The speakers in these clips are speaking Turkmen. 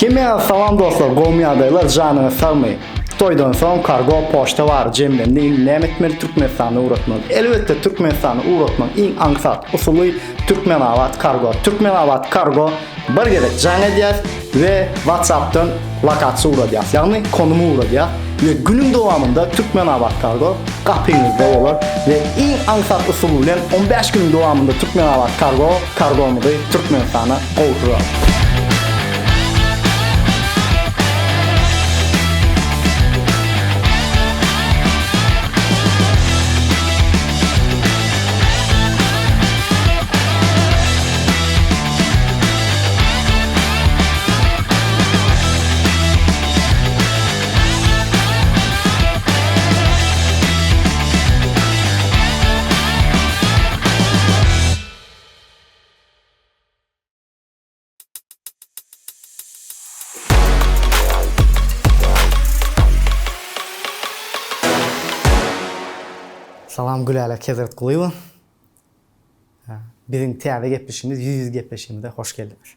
Hemmäňize salam dostlar, gowmy ýagdaýlar, janyňyz sagmy? Toýdan soň kargo poçta bar jemlendi, indi näme etmeli Türkmenistana ugratmaly. Elbetde Türkmenistana ugratmagyň iň aňsat usuly Türkmenabat kargo. Türkmenabat kargo bir gezek jaň edýäs we WhatsAppdan lokasiýa ugradýas, ýagny konum ugradýas we günüň dowamynda Türkmenabat kargo gapyňyzda bolar we iň aňsat usul bilen 15 günüň dowamynda Türkmenabat kargo kargomyzy Türkmenistana gowşurar. Salam Gülälek Hezretgulyýewa. Biziň täze gepleşigimiz Ýüz-ýüz gepleşigimize hoş geldiňiz.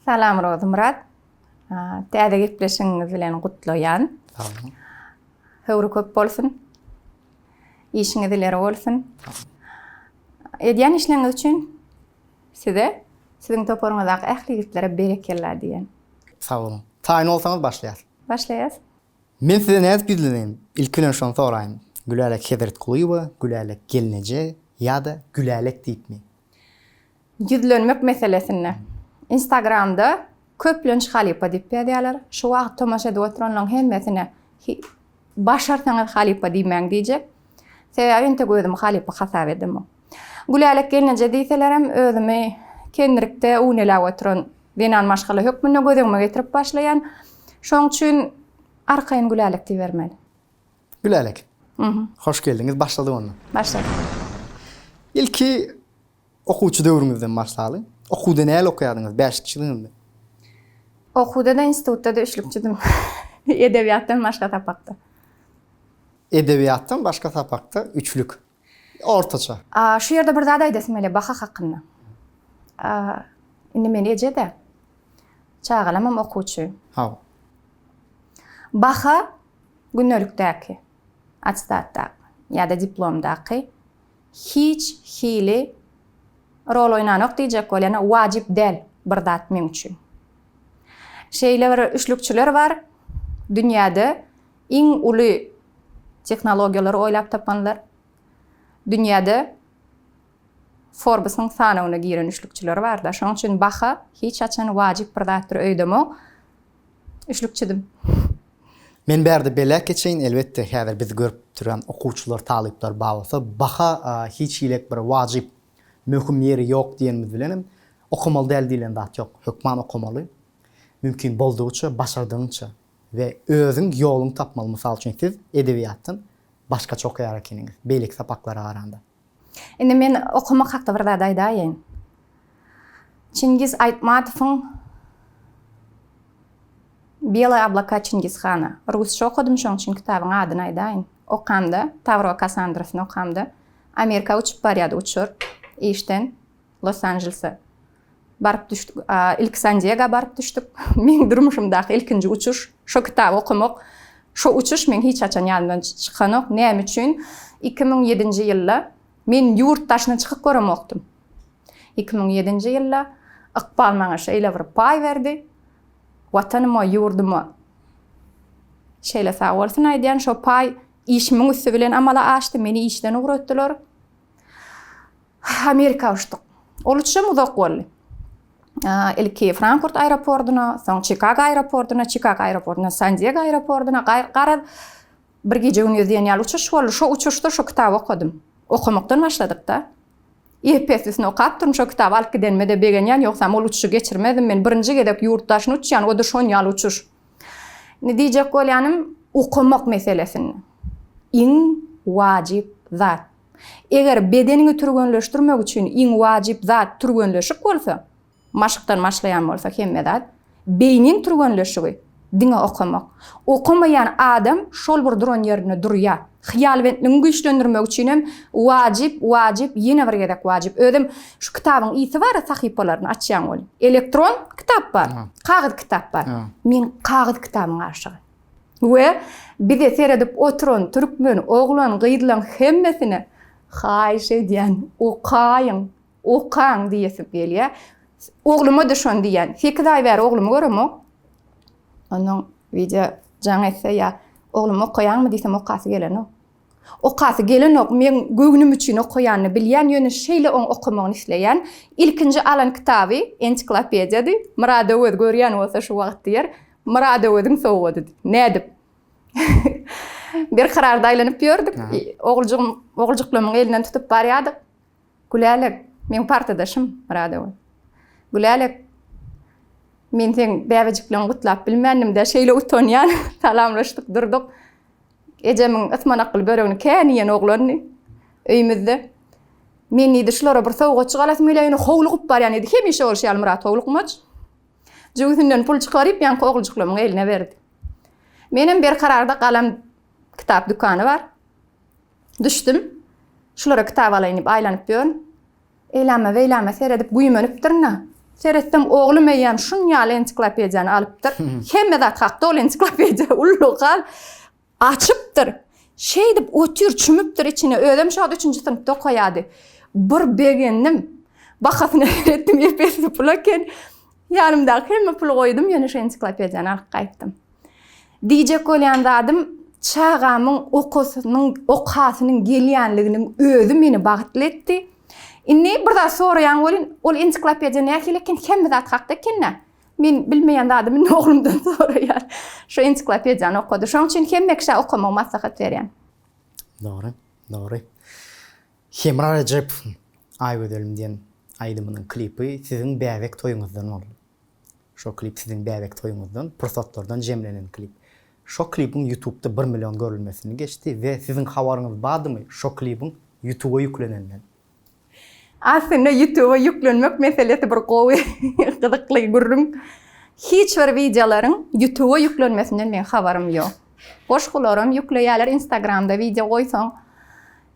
Salam Rozymyrat. Täze gepleşigiňiz bilen gutlaýan. Sag boluň. Höwri köp bolsun. Işiňiz ileri bolsun. Edýän işleriňiz üçin size, siziň toparyňyzdaky ähli ýigitlere berekella diýen. Sag boluň. Taýyn bolsaňyz başlaýas. Başlaýas. Men size nädip ýüzleneýin? Ilki bilen şony soraýyn. Gülälek Hezretgulyýewa, Gülälek gelneje ýa-da Gülälek diýipmi? Ýüzlenmek meselesinde. Instagramda köplenç halypa diýip ýazýarlar. Şu wagt tomaşa edip oturanlaryň hemmesine başarsaňyz halypa diýmäň diýjek. Sebäbi entek özümi halypa hasap edemok. Gülälek gelneje diýselerem özümi kendirikde un eläp oturan zenan maşgala hökmünde göz öňüme getirip başlaýan. Şoň üçin arkaýyn Gülälek diýibermeli. Gülälek. Hoş geldiňiz. Başladyk onda. Başladyk. Ilki Okuwçy döwrüňizden başlalyň. Okuwda näl okaýardyňyz? Bäşlikçidiňizmi? Okuwda-da, institutda-da üçlükçidim. Edebiýatdan başga sapakda. Edebiýatdan başga sapakda üçlük. Ortaça. Şu ýerde bir zat aýdasym gelýär baha hakynda. Indi men eje-de. Çagalamam okuwçy. Hawa. Baha gündelikdäki, attestatdaky ýa-da diplomdaky Hiç hili rol oýnanok diýjek bolýan, wajyp däl bir zat meň üçin. Şeýle bir üçlükçiler bar, dünýäde iň uly tehnologiýalary oýlap tapanlar, dünýäde Forbes-iň sanawyna giren üçlükçiler bar-da. Şonuň üçin baha hiç haçan wajyp bir zatdyr öýdemok. Üçlükçidim. Men bärde beläk geçeýin, elbetde häzir bizi görüp duran okuwçylar, talyplar bar bolsa, baha hiç hilek bir wajyp, möhüm ýeri ýok diýenimiz bilenem, okamaly däl diýlen zat ýok. Hökman okamaly. Mümkin boldugyça, başardygyňça we özüň ýoluňy tapmaly. Mysal üçin siz edebiýatdan başgaça okaýar ekeniňiz, beýleki sapaklara garanda. Indi men okamak hakda bir zat aýdaýyn. Çingiz Aýtmatowyň Belые oblaka Çingizhana. Rusça okadym şoň üçin kitabyň adyny aýdaýyn. Okamda, Tawro Kassandrasyny okamda, Amerika uçup barýardy uçar işden Los Anjelese. Baryp düşdük. Ilki San Diego baryp düşdük. Meň durmuşymdaky ilkinji uçuş. Şo kitaby okamak, şo uçuş meň hiç haçan ýadymdan çykanok. Näme üçin? 2007-nji ýylda men ýurt daşyna çykyp göremokdym. 2007-nji ýylda ykbal maňa şeýle bir paý berdi. Watanyma, ýurduma şeýle sag bolsun aýdýan. Şo paý işimiň üsti bilen amala aşdy. Meni işden ugratdylar. Amerika uçduk. Ol uçuşam uzak boldy. Ilki Frankfurt aeroportuna, soň Çikago aeroportuna, Çikago aeroportundan San Diego aeroportuna, garaz bir gije-gündiz diýen ýaly uçuş boldy. Şo uçuşda şo kitaby okadym. Okamakdan başladyk-da. Epeslisini okapdyryn, şo kitaby alyp gidenime-de begenýän, ýogsam ol uçuşy geçirmezdim. Men birinji gezek ýurt daşyna uçýan, o-da şon ýaly uçuş. Indi diýjek bolýanym, okamak meselesinde iň wajyp zat Eger bedeniňi türgenleşdirmek üçin iň wajyp zat türgenleşik bolsa, maşkdan başlaýan bolsa hemme zat, beýniň türgenleşigi. Diňe okamak. Okamaýan adam şol bir duran ýerinde durýar. Hyýalbentligiňi güýçlendirmek üçin hem wajyp, wajyp, ýene bir gezek wajyp. Özem şu kitabyň ysy bar-a sahypalaryny açýaň welin. Elektron kitap bar, kagyz kitap bar. Men kagyz kitabyň aşygy. We bize seredip oturan türkmen oglan gyzlaň hemmesine haýyş edýän okaýyň, okaň diýesim gelýär. Ogluma-da şony diýýän. Sekiz aý bäri oglumy göremok. Onnoň wideo jaň etse ýa oglum okaýaňmy diýsem okasy gelenok. Okasy gelenok, meň göwnüm üçin okaýanyny bilýän, ýöne şeýle oň okamagyny isleýän. Ilkinji alan kitaby ensiklopediýady. Myrat Öwez görýän bolsa şu wagt diýer. Myrat Öweziň sowgady diýip. Nädip? Berkararda aýlanyp ýördük. Oguljygym, oguljyklarymyň elinden tutup barýardyk. Gülälek, meň partadaşym Myrat Öwez. Gülälek, men seň bäbejikleňi gutlap bilmändim-dä, şeýle utanýan. Salamlaşdyk durduk. Ejemiň ysmanakly böregini kän iýen oglandy öýümizde. Men diýdi, şulara bir sowgatjyk alasym gelýär, ýöne howlugyp barýan diýdi. Hemişe bolşy ýaly Myrat howlukmaç. Jübüsinden pul çykaryp, ýaňky oguljyklamyň eline berdi. Menem Berkararda Galam kitap dükany bar. Düşdüm. Şulara kitap alaýyn diýip aýlanyp ýörün. Eýläme-beýläme seredip güýmenipdirin-ä. Seretsem, oglum eýýäm şun ýaly ensiklopediýany alypdyr. Hemme zat hakda ol ensiklopediýa ullakan. Açypdyr. Şeýdip otyr, çümüpdir içine. Özem şo wagt üçünji synpda okaýardy. Bir begendim. Bahasyna seretdim, ep-esli pul eken. Ýanymdaky hemme puly goýdum, ýöne şu ensiklopediýany alyp gaýtdym. Diýjek bolýan zadym, çagamyň okasynyň, okasynyň gelýänliginiň özi meni bagtly etdi. Indi bir zat soraýaň welin, ol ensiklopediýa nähili eken, hemme zat hakda eken-dä. Men bilmeýän zadymy indi oglumdan soraýan. Şu ensiklopediýany okady. Şonuň üçin hemme kişä okamagy maslahat berýän. Dogry, dogry. Hemra Rejepowyň Aýgözelim diýen aýdymynyň klipi siziň bäbek toýuňyzdan boldy. Şo klip siziň bäbek toýuňyzdan, pursatlardan jemlenen klip. Şo klipiň ýutubda bir million görülmesini geçdi we siziň habaryňyz bardymy şo klibiň ýutuba ýüklenenden? Aslynda ýutuba ýüklenmek meselesi bir gowy, gyzykly gürrüň. Hiç bir wideolaryň ýutuba ýüklenmesinden meň habarym ýok. Goşgularam ýükleýärler instagramda wideo goýsaň.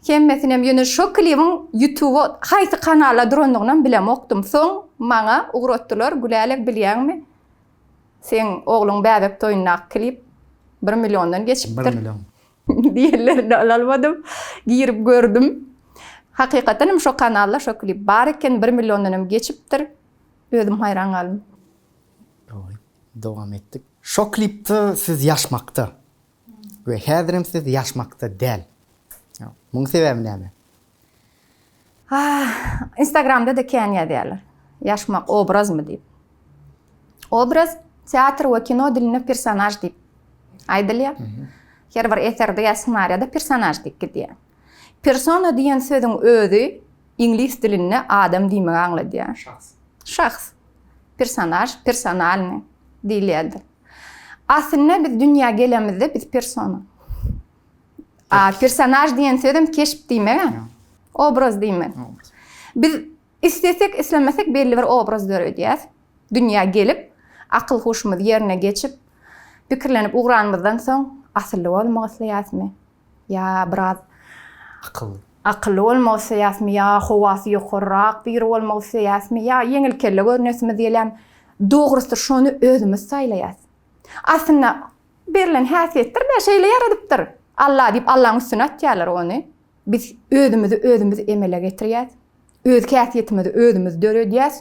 Hemmesinem ýöne şo klibiň ýutuba haýsy kanalda durandygynam bilemokdym. Soň maňa ugratdylar, Gülälek bilýäňmi? Seň ogluň bäbek toýundaky klip bir milliondan geçipdir. Bir million. Diýenlerinde ynanmadym. Girip gördüm. Hakykatdan hem şo kanalda şo klip bar eken, bir milliondan hem geçipdir. Özüm haýran galdym. Dogry. Dowam etdik. Şo klipde siz ýaşmakda we häzirem siz ýaşmakda däl. Muň sebäbi näme? Instagramda-da kän ýazýarlar. Ýaşmak obrazmy diýip. Obraz teatr we kino dilinde personaž diýip aýdylýar. Her bir eserde ýa ssenariýada personaž diýip gidýär. Persona diýen sözüň özi iňlis dilinde adam diýmegi aňladýar. Şahs. Şahs. Personaž, personalnyý diýilýärdir. Aslynda biz dünýä gelemizde biz persona. A personaž diýen sözem keşp diýmek. Obraz diýmek. Biz islesek, islemesek belli bir obraz döredýäs. Dünýä gelip, akyl-huşumyz ýerine geçip, pikirlenip ugranymyzdan soň asylly bolmak isleýäsmi? Ýa biraz akylly. Akylly bolmak isleýäsmi ýa howasy ýokarrak biri bolmak isleýäsmi ýa ýeňilkelle görnesimiz gelýärmi? Dogrusy şony özümiz saýlaýas. Aslynda berlen häsiýetdir-dä, şeýle ýaradypdyr Alla diýip Allaň üstüne atýarlar ony. Biz özümizi özümiz emele getirýäs. Öz häsiýetimizi özümiz döredýäs.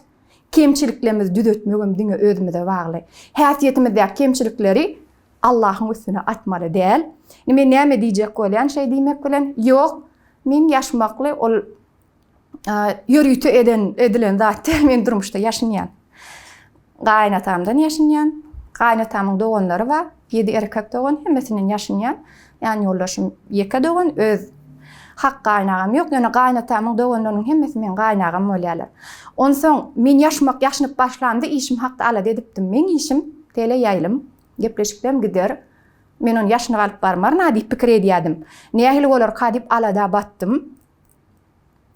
Kemçiliklerimizi düzetmegem diňe özümize bagly. Häsiýetimizdäki kemçilikleri Allahyň üstüne atmaly däl. Indi men näme diýjek bolýan şeý diýmek bilen? Ýok, men ýaşmakly ol ýörite eden edilen zat däl, men durmuşda ýaşynýan. Gaýynatamdan ýaşynýan. Gaýynatamyň doganlary bar, ýedi erkek dogan, hemmesinden ýaşynýan. Ýan ýoldaşym ýeke dogan, öz hak gaýynagam ýok, ýöne gaýynatamyň doganlarynyň hemmesi meň gaýynagam bolýarlar. Onsoň men ýaşmak ýaşynyp başlamda işim hakda alada edipdim. Meň işim teleýaýlym. Gepleşikdem gider. Men ony ýaşynyp alyp barmaryn-a diýip pikir edýärdim. Nähili bolarka diýip alada batdym.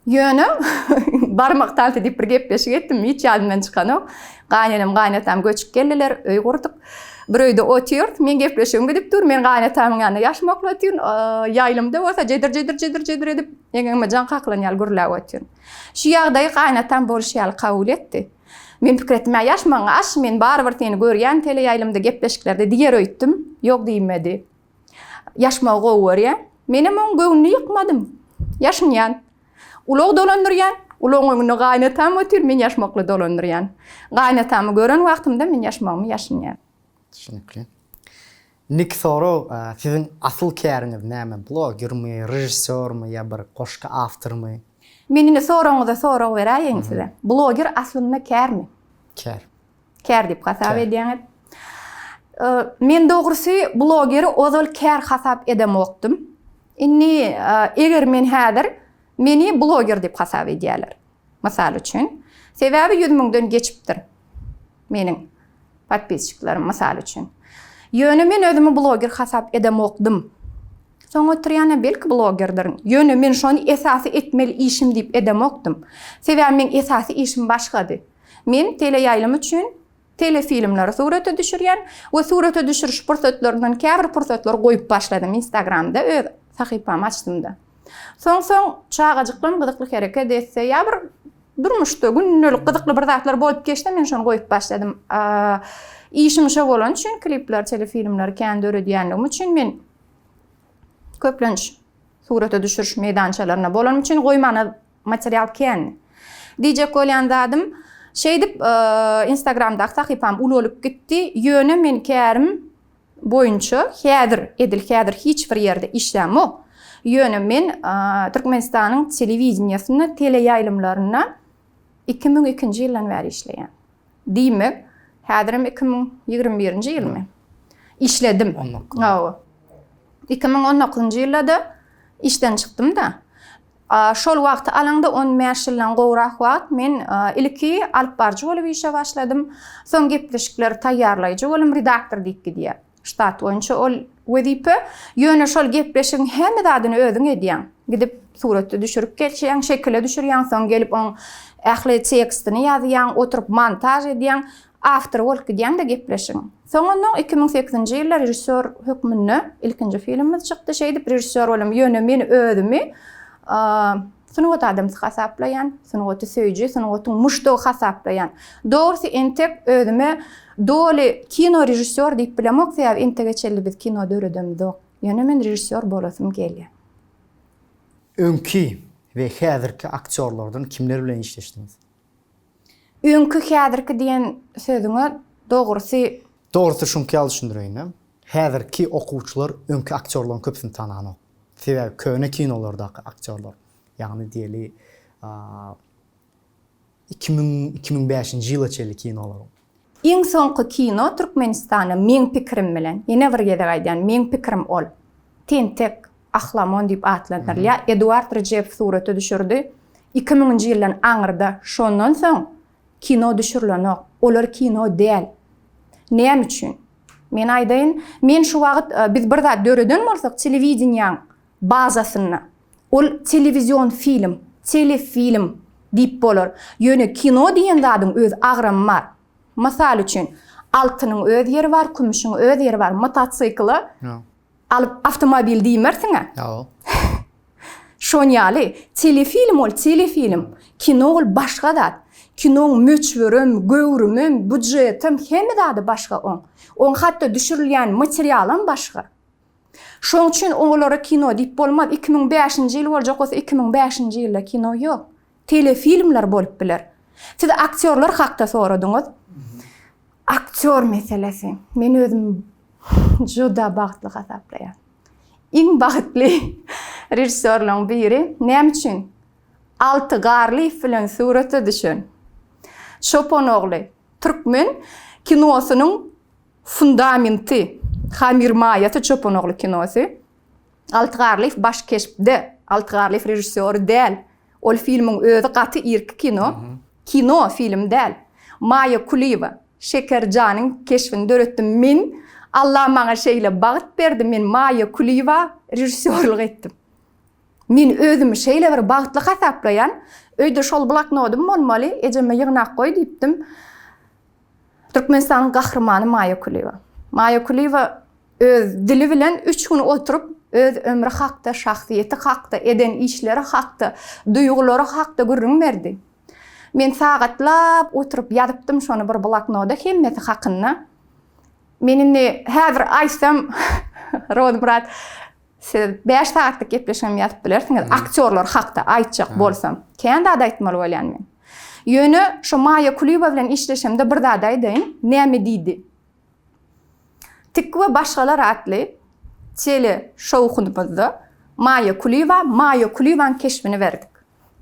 Ýöne. Barmak tansy diýip bir gepleşik etdim, hiç ýadymdan çykanok. Gaýynenem, gaýynatam göçüp geldiler, öý gurduk. Bir öýde otyrys, meň gepleşigim gidip dur, men gaýynatamyň ýanynda ýaşmakly otyryn. Ýaýlymda bolsa jedir-jedir-jedir-jedir edip, eňegime jaň kakylan ýaly gürläp otyryn. Şu ýagdaýy gaýynatam bolşy ýaly kabul etdi. Men pikir etdim, Ä, ýaşmagyňy aç, men barybir seni görýän teleýaýlymda, gepleşiklerde diýer öýtdüm. Ýok diýmedi. Ýaşmagy gowy görýän. Menem oň göwnüni ýykmadym. Ýaşynýan. Ulag dolandyrýan. Ulagyň öňünde gaýynatam otyr, men ýaşmakly dolandyrýan. Gaýynatamy gören wagtymda men ýaşmagymy ýaşynýan. Düşnükli. Indiki sorag, siziň asyl käriňiz näme? Blogermi, režissýormy ýa bir goşgy awtorymy? Men indi soragyňyza sorag beräýeýin size. Bloger aslynda kärmi? Kär. Kär diýip hasap edýäňiz. Men dogrusy blogeri ozal kär hasap edemokdym. Indi eger men häzir meni bloger diýip hasap edýärler. Mysal üçin. Sebäbi 100 müňden geçipdir. Meniň podpisçiklerim mysal üçin. Ýöne men özümi bloger hasap edemokdym. Soň oturýan belki blogerdirin. Ýöne men şony esasy etmeli işim diýip edemokdym. Sebäbi meň esasy işim başgady. Men teleýaýlym üçin telefilmleri surata düşürýän we surata düşüriş pursatlaryndan käbir pursatlary goýup başladym Instagramda öz sahypamy açdymda. Soň-soň çagajyklarym gyzykly hereket etse ýa bir durmuşda gündelik gyzykly bir zatlar bolup geçse men şony goýup başladym. Işim şo bolany üçin klipler, telefilmleri kän döredýänligim üçin men köplenç surata düşüriş meýdançalarynda bolanym üçin goýmana Material kän. Diýjek bolýan zadym, şeýdip Instagramdaky sahypam ulalyp gitdi. Ýöne men kärim boýunça häzir, edil häzir hiç bir ýerde işlämok. Ýöne men Türkmenistanyň telewideniýesinde, teleýaýlymlarynda 2002-nji ýyldan bäri işleýän. Diýmek, häzirem 2021-nji ýylmy? Işledim. Hawa. 2019-njy ýylda-da işden çykdym-da. Şol wagty alaňda on bäş ýyldan gowrak wagt men ilki alyp baryjy bolup işe başladym. Soň gepleşikleri taýýarlaýjy boldum, redaktor diýip gidýär. Ştat boýunça ol wezipe. Ýöne şol gepleşigiň hemme zadyny özüň edýäň. Gidip suratda düşürip gelýäň, şekile düşürýäň, soň gelip oň ähli tekstini ýazýaň, oturyp montaž edýäň. Awtory bolup gidýäň-de gepleşigiň. Soň onnoň 2008-nji ýylda režissýor hökmünde ilkinji filmimiz çykdy. Şeýdip režissýor boldum. Ýöne men özümi sungat adamsy hasaplaýan, sungaty söýüji, sungatyň muşdagy hasaplaýan. Dogrusy entek özüme doly kino režissýor diýip bilemok, sebäbi entege çenli biz kino döredemizok. Ýöne men režissýor bolasym gelýär. Öňki we häzirki aktýorlardan kimler bilen işleşdiňiz? Öňki häzirki diýen sözüňe dogrusy. Dogrusy şuňky ýaly düşündireýin-de. Häzirki okuwçylar öňki aktýorlaryň köpüsini tananok. Sebäbi köne kinolardaky aktýorlar, ýagny diýeli 2000, 2005-nji ýyla çenli kinolaryň. Iň soňky kino Türkmenistanda meň pikirim bilen, ýene bir gezek aýdýan, meň pikirim ol. Tentek Ahlamon diýip atlandyrylýar. Eduard Rejepow surata düşürdi. Iki müňünji ýyldan aňyrda, şondan soň kino düşürilenok. Olar kino däl. Näme üçin? Men aýdaýyn, men şu wagt biz bir zat döreden bolsak telewideniýäň bazasynda, ol telewizion film, telefilm diýip bolar. Ýöne kino diýen zadyň öz agramy bar. Mysal üçin, altynyň öz ýeri bar, kümüşiň öz ýeri bar. Motosikle Alyp awtomobil diýmersiň-ä. Ýok. Şon ýaly, telefilm ol telefilm, kino ol başga zat. Kinoň möçberem, göwrümem, býujetem, hemme zady başga oň. Oň hatda düşürilýän materialam başga. Şoň üçin olara kino diýip bolmaz. 2005-nji ýyl boljak bolsa 2005-nji ýylda kino ýok. Telefilmler bolup biler. Siz aktýorlar hakda soradyňyz. Aktýor meselesi. Men özüm juda bagtly hasaplaýan. Iň bagtly režissýorlaryň biri. Näme üçin? Alty Garlyýew bilen surata düşen Çopan ogly türkmen kinosynyň fundamenti, hamyrmaýasy Çopan ogly kinosy. Alty Garlyýew baş keşpde. Alty Garlyýew režissýory däl. Ol filmiň özi gaty irki kino. Kino, film däl. Maýa Kulyýewa, Şeker janyň keşbini döretdim men. Alla maňa şeýle bagt berdi, men Maýa Kulyýewa režissýorlyk etdim. Men özümi şeýle bir bagtly hasaplaýan. Öýde şol bloknodym bolmaly, ejeme ýygnap goý diýipdim. Türkmenistanyň Gahrymany Maýa Kulyýewa. Maýa Kulyýewa öz dili bilen üç gün oturyp, öz ömri hakda, şahsyýeti hakda, eden işleri hakda, duýgulary hakda gürrüň berdi. Men sagatlap oturyp ýazypdym şony bir bloknoda hemmesi hakynda. Men indi häzir aýtsam, Rozmyrat, Siz 5 sagatlyk gepleşigem ýazyp bilersiňiz, aktýorlar hakda aýtjak bolsam. Kän zat aýtmaly bolýan men. Ýöne şo Maýa Kulyýewa bilen işleşemde bir zat aýdaýyn, näme diýdi. Tikki we başgalar atly tele şowhunymyzda Maýa Kulyýewa Maýa Kulyýewanyň keşbini berdik.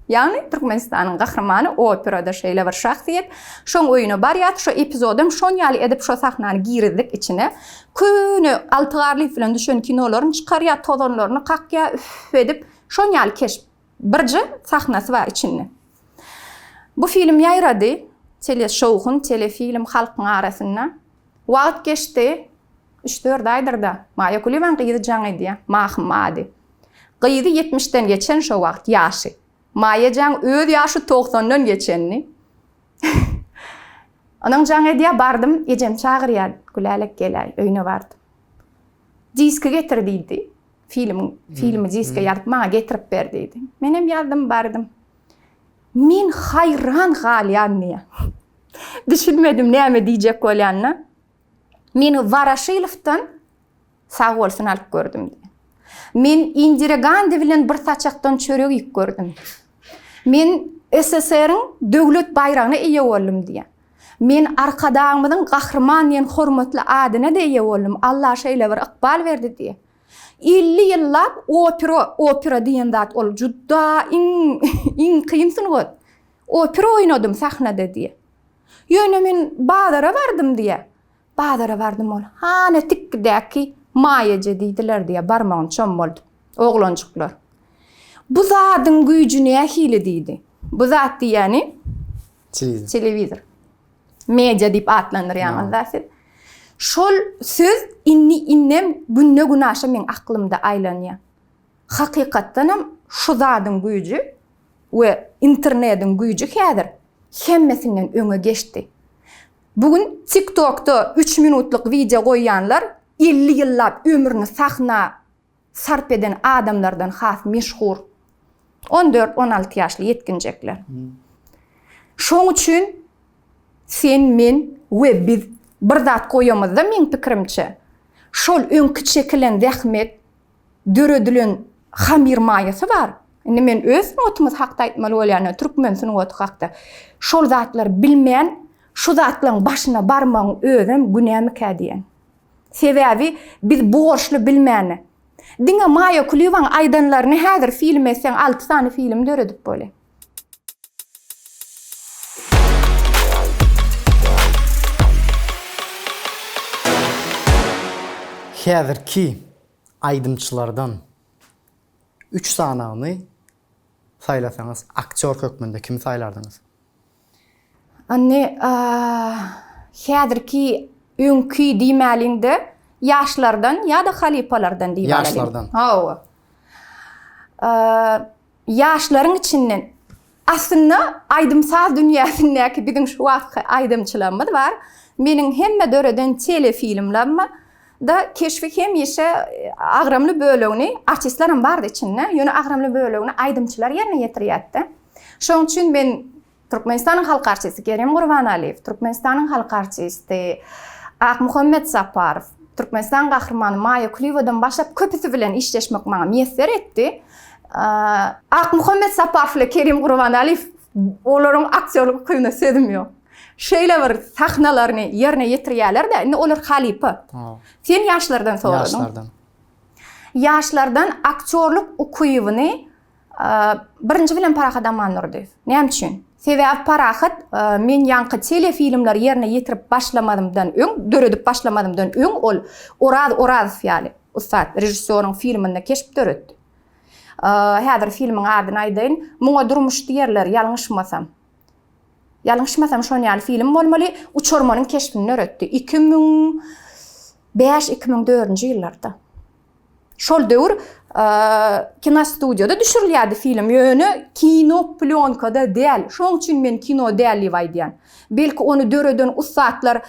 Ýagny Türkmenistanyň gahrymany operada şeýle bir şahsyýet. Şoň öýüne barýas, şo epizodam şon ýaly edip şo sahnany girizdik içine. Köne Alty Garlyýew bilen düşen kinolaryny çykarýar, tozanlaryny kakýar, üff edip, şon ýaly keşp. Birje sahnasy bar içinde. Bu film ýaýrady, teleşowhun, telefilm halkyň arasynda. Wagt geçdi, üç-dört aýdyr-da, Maýa Kulyýewanyň gyzy jaň edýär, Mahym ady. Gyzy ýetmişden geçen şo wagt ýaşy. Maýajaň öz ýaşy togsandan geçendi. Onuň jaň edýär, bardym, ejem çagyrýar, Gülälek geläý, öýüne bardym. Diski getir diýdi. Filmiň, filmi diske ýazyp maňa getirip ber diýdi. Menem ýazdym, bardym. Men haýran galýan diýýär. Düşünmedim näme diýjek bolýanyna. Men Woroşilowdan Sag bolsun alyp gördüm diýýär. Men Indira Gandi bilen bir saçakdan çörek iýip gördüm. Men SSR-iň döwlet baýragyna eýe boldum diýýär. Men Arkadagymyzyň Gahryman diýen hormatly adyna-da eýe boldum. Allah şeýle bir ykbal berdi diýýär. 50 ýyllap opera, opera diýen zat ol juda iň iň kyn sungat. Opera oýnadym sahnada diýýär. Ýöne men bazara bardym diýýär. Bazara bardym ol, Hany tikgidäki Maýa eje diýdiler diýýär, barmagyny çommaldyp, oglanjyklar. Bu zadyň güýji nähili diýdi. Bu zat diýýäni Telewizor. Telewizor. Media diýip atlandyrýaňyz-da siz. Şol söz indi indem günde-günaşa meň aklymda aýlanýar. Hakykatdanam şu zadyň güýji we internediň güýji häzir hemmesinden öňe geçdi. Bu gün TikTokda üç minutlyk wideo goýýanlar 50 ýyllap ömrüni sahna sarp eden adamlardan has meşhur. 14-16 ýaşly ýetginjekler. Şoň üçin sen, men we biz bir zat goýamyzda meň pikirimçe, şol öňki çekilen zähmet, döredilen hamyr maýasy bar. Indi men öz sungatymyz hakda aýtmaly bolýan, türkmen sungaty hakda. Şol zatlary bilmän, şu zatlaryň başyna barmagyň özem günämikä diýen. Sebäbi biz borçly bilmäne. Diňe Maýa Kulyýewanyň aýdanlaryny häzir film etseň 6 sany film döredip bolýar. Häzirki aýdymçylardan üç sanagyny saýlasaňyz aktýor hökmünde kimi saýlardyňyz? Indi häzirki öňki diýmäliňde ýaşlardan ýa-da halypalardan diýip alalyň. Ýaşlardan. Hawa. Ýaşlaryň içinden aslynda aýdym-saz dünýäsindäki biziň şu wagtky aýdymçylarymyz bar. Meniň hemme döreden telefilmlerim-de keşbi hemişe agramly bölegini, artistlerem bardy içinde, ýöne agramly bölegini aýdymçylar ýerine ýetirýärdi-de. Şonuň üçin men Türkmenistanyň halk artisti Kerim Gurbanalyýew, Türkmenistanyň halk artisti Akmuhammet Saparow, Türkmenistan Gahrymany Maýa Kulyýewadan başlap köpüsi bilen işleşmek maňa miýesser etdi. Akmuhammet Saparow bilen Kerim Gurbanalyýew olaryň aktýorlyk ukybyna sözüm ýok. Şeýle bir sahnalaryny ýerine ýetirýärler-de, indi olar halypa. Sen ýaşlardan soradyň. Ýaşlardan. Ýaşlardan aktýorlyk ukybyny Birinji bilen Parahat Amandurdyýew. Näme üçin? Sebäbi Parahat men ýaňky telefilmleri ýerine ýetirip başlamazymdan öň, döredip başlamazymdan öň ol Oraz Orazow ýaly ussat režissýoryň filminde keşp döretdi. Häzir filmiň adyny aýdaýyn. Muňa durmuş diýerler, ýalňyşmasam. Ýalňyşmasam şon ýaly film bolmaly. Uçarmanyň keşbini döretdi. 2005-2004-nji ýyllarda. Şol döwür. Kinostudiýada düşürilýärdi film, ýöne kino plýonkada däl. Şoň üçin men kino däl diýip aýdýan. Belki ony döreden ussatlar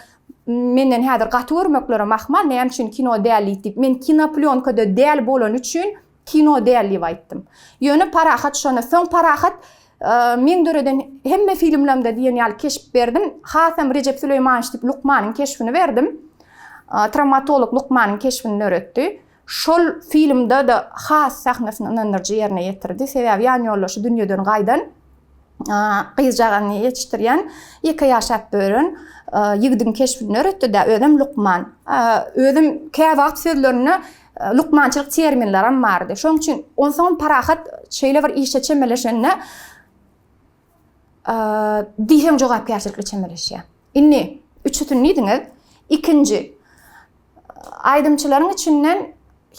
menden häzir gaty görmeklerem ahmal, näme üçin kino däl diýip diýip. Men kino plýonkada däl bolany üçin kino däl diýip aýtdym. Ýöne Parahat şony, soň Parahat meň döreden hemme filmlerimde diýen ýaly keşp berdim. Hasam Rejep Süleýmanowiç diýip lukmanyň keşbini berdim. Trawmatolog lukmanyň keşbini döretdi. Şol filmde-de has sahnasyny ynandyryjy ýerine ýetirdi. Sebäbi ýanýoldaşy dünýeden gaýdan, gyzjagazyny ýetişdirýän, ýeke ýaşap ýören ýigidiň keşbini döretdi-dä, özem lukman. Özem käwagt sözlerinde lukmançylyk terminlerem bardy. Şonuň üçin onsoňam Parahat şeýle bir işe çemeleşende diýseň jogapkärçilikli çemeleşýär. Indi üçüsini diýdiňiz. Ikinji, Aýdymçylaryň içinden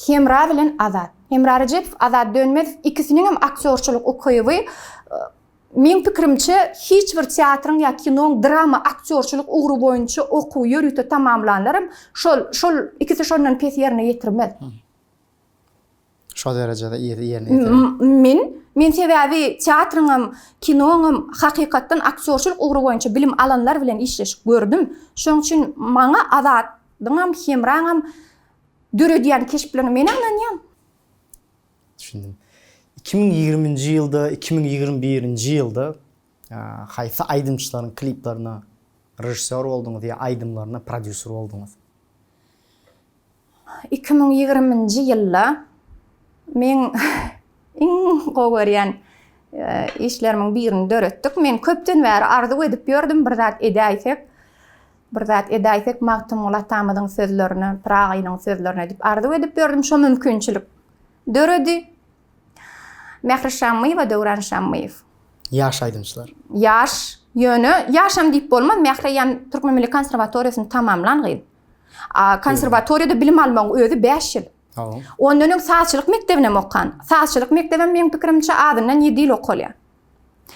Hemra bilen Azat. Hemra Rejepow, Azat Dönmezow ikisiniňem aktýorçylyk ukyby meň pikirimçe hiç bir teatryň ýa kinoň drama aktýorçylyk ugry boýunça okuwy ýörite tamamlanlaram şol şol ikisi şondan pes ýerine ýetirmez. Şo derejede ýerine ýetiren. Men men sebäbi teatryňam, kinoňam hakykatdan aktýorçylyk ugry boýunça bilim alanlar bilen işleşip gördüm. Şoň üçin maňa Azadyňam, Hemraňam döredýän keşplerine men ynanýan. Düşündim. 2020-nji ýylda, 2021-nji ýylda haýsy aýdymçylaryň kliplerine režissýor bolduňyz ýa aýdymlaryna prodýuser bolduňyz? 2020-nji ýylda meň iň gowy görýän işlerimiň birini döretdik. Men köpden bäri arzuw edip ýördüm, bir zat edäýsek, bir zat edäýsek Magtymguly atamyzyň sözlerine, Pyragynyň sözlerine diýip arzuw edip ýördüm. Şo mümkinçilik döredi. Mähri Şammyýewa, Döwran Şammyýew. Ýaş aýdymçylar. Ýaş, ýöne ýaşam diýip bolmaz. Mähri eýýäm Türkmen milli konserwatoriýasyny tamamlan gyz. A konserwatoriýada bilim almagyň özi 5 ýyl. Ondan öň sazçylyk mekdebinem okan. Sazçylyk mekdebem meň pikirimçe azyndan 7 ýyl okalýar.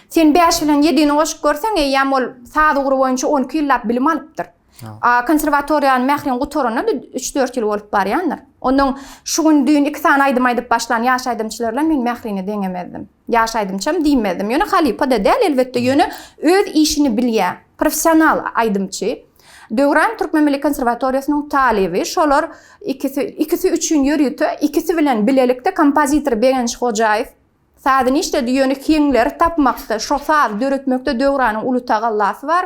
Sen 5 bilen 7-ni goşup görseň, eýýäm ol saz ugry boýunça 12 ýyllap bilim alypdyr. A konserwatoriýany Mähriň gutaranyna-da 3-4 ýyl bolup barýandyr. Ondan şu gün düýn 2 sany aýdym aýdyp başlan ýaş aýdymçylar bilen men Mährini deňemezdim. Ýaş aýdymçam diýmezdim. Ýöne halypa-da däl elbetde, ýöne öz işini bilýär. Professional aýdymçy. Döwran Türkmen milli konserwatoriýasynyň talyby. Şolar ikisi, ikisi üçin ýörite, ikisi bilen bilelikde kompozitor Begenç Hojaýew sazyny işledi. Ýöne heňleri tapmakda, şo sazy döretmekde Döwranyň uly tagallasy bar.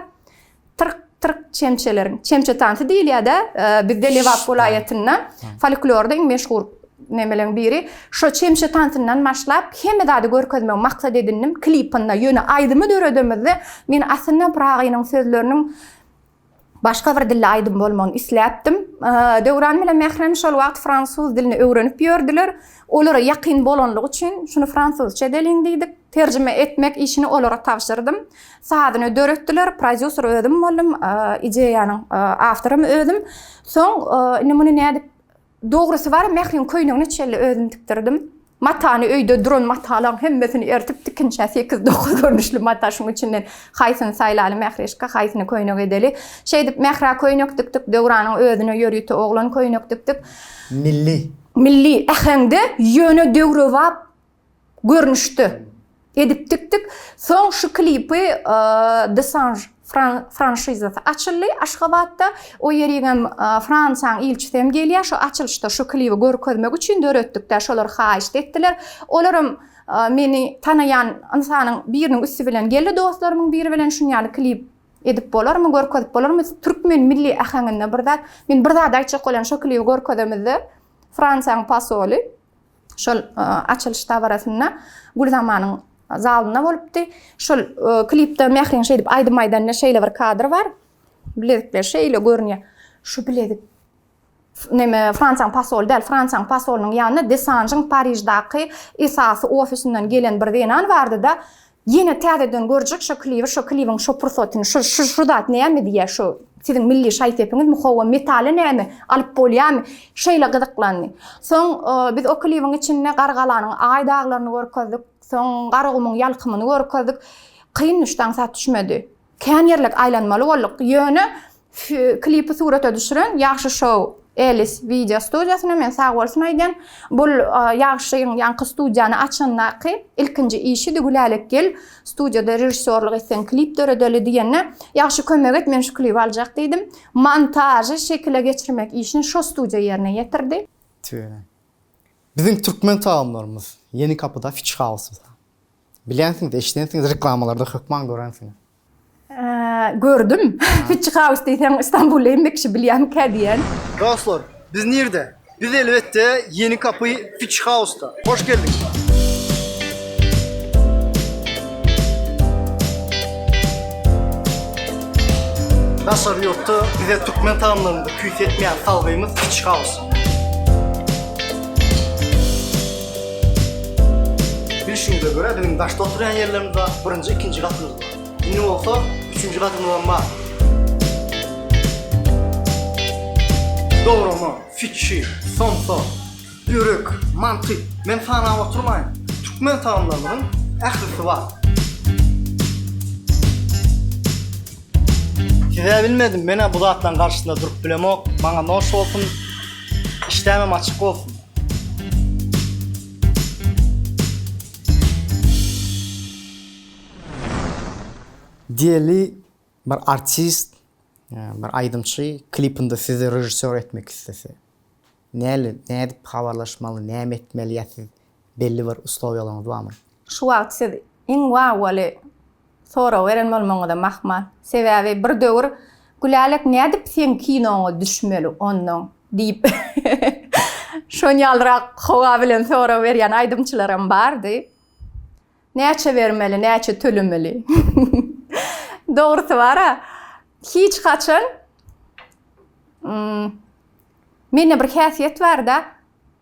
Tyrk, tyrk çemçeleriň, çemçe tansy diýilýär-dä, bizde Lebap welaýatynda folklorda iň meşhur nemeleň biri. Şo çemçe tansyndan başlap hemme zady görkezmegi maksat edindim klipinde. Ýöne aýdymy döredemizde men aslynda Pyragynyň sözleriniň başga bir dilde aýdym bolmagyny isläpdim. Döwran bilen Mährem şol wagt fransuz dilini öwrenip ýördüler. Olara ýakyn bolanlygy üçin şuny fransuzça edeliň diýdik. Terjime etmek işini olara tabşyrdym. Sazyny döretdiler, prodýuser özüm boldum, ideýanyň awtorym özüm. Soň indi muny nädip Dogrusy bar, Mähriň köýnegine çenli özüm tikdirdim. Matany öýde duran matalaň hemmesini ertip tikinçä sekiz-dokuz görnüşli mata şuň içinden haýsyny saýlaly Mährişka, haýsyny köýnek edeli. Şeýdip Mährä köýnek tikdik, Döwranyň özüne ýörite oglan köýnek tikdik. Milli. Milli äheňde, ýöne döwrebap görnüşde edip dikdik. Soň şu klipi Desange franşizasy açyldy Aşgabatda. O ýerigem Fransiýanyň ilçisi hem gelýär. Şu açylyşda şu klibi görkezmek üçin döretdik-dä. Şolar haýyşt etdiler. Olaram meni tanaýan ynsanyň biriniň üsti bilen geldi, dostlarymyň biri bilen şuny ýaly klip edip bolarmy, görkezip bolarmy? Türkmen milli äheňinde bir zat. Men bir zat aýtjak bolýan, şo klibi görkezemizde Fransiýanyň posoly Şol açylyş dabarasynda Gülzamanyň zalynda bolupdy. Şol klipde Mähriň şeýdip aýdym aýdanda şeýle bir kadr bar. Bilezikler şeýle görünýär. Şu bilezik neme Fransiýanyň posoly däl, Fransiýanyň posolynyň ýanynda Desanjyň Pariždaky esasy ofisinden gelen bir zenan bardy-da, Ýene täzeden görjek şo klibi şo klibiň şo pursatyny şu şu şu zat näme diýýä şu siziň milli şaý sepiňizmi howwa metaly näme alyp bolýamy şeýle gyzyklandy. Soň biz o klibiň içinde Gargalanyň aý daglaryny görkezdik soň Garagumuň ýalkymyny görkezdik. Kyn düşdi aňsat düşmedi. Kän ýerlek aýlanmaly bolduk. Ýöne. Klipi surata düşüren Ýagşy Show Elis wideo studiýasyna men sag bolsun aýdýan. Bul Ýagşyň ýaňky studiýany açandaky ilkinji işidi Gülälek gel studiýada režissýorlyk etseň klip döredeli diýende Ýagşy kömek et men şu klibi aljak diýdim. Montažy şekile geçirmek işini şo studiýa ýerine ýetirdi. Tüweleme. Biziň türkmen tagamlarymyz Ýeni kapyda Fiç House-da. Bilýänsiňiz, eşidensiňiz, reklamalarda hökman görensiňiz. Gördüm. Fitch House diýseň Istanbulda hemme kişi bilýärmikä diýen. Dostlar, biz nirde? Biz elbetde Ýeni Kapy Fitch House-da. Hoş geldiňiz! Daşary ýurtda bize türkmen tagamlarynda küýsetmeýän salgymyz Fitch House. Bilşiňize görä biziň daşda oturýan ýerlerimiz bar, birinji, ikinji gatymyz bar. Indi bolsa üçünji gatymyzam bar. Dograma, fiçi, somsa, börek, manty, men sanap oturmaýyn. Türkmen tagamlarymyzyň ählisi bar. Siz-ä bilmedim, men-ä bu zatlaryň garşysynda durup bilemok. Maňa noş bolsun, işdämem açyk bolsun. Diýeli, bir artist, bir aýdymçy klipinde sizi režissýor etmek islese, näli, nädip habarlaşmaly, näme etmeli ýa siz belli bir uslowiýalaryňyz barmy? Şu wagt siz iň wawwaly sorag beren bolmagyňyzam ahmal. Sebäbi bir döwür Gülälek nädip seň kinoňa düşmeli onnoň diýip şon ýalyrak howa bilen sorag berýän aýdymçylaram bardy. Näçe bermeli, näçe tölemeli? Dogrusy bar-a, hiç haçan mende bir häsiýet bar-da,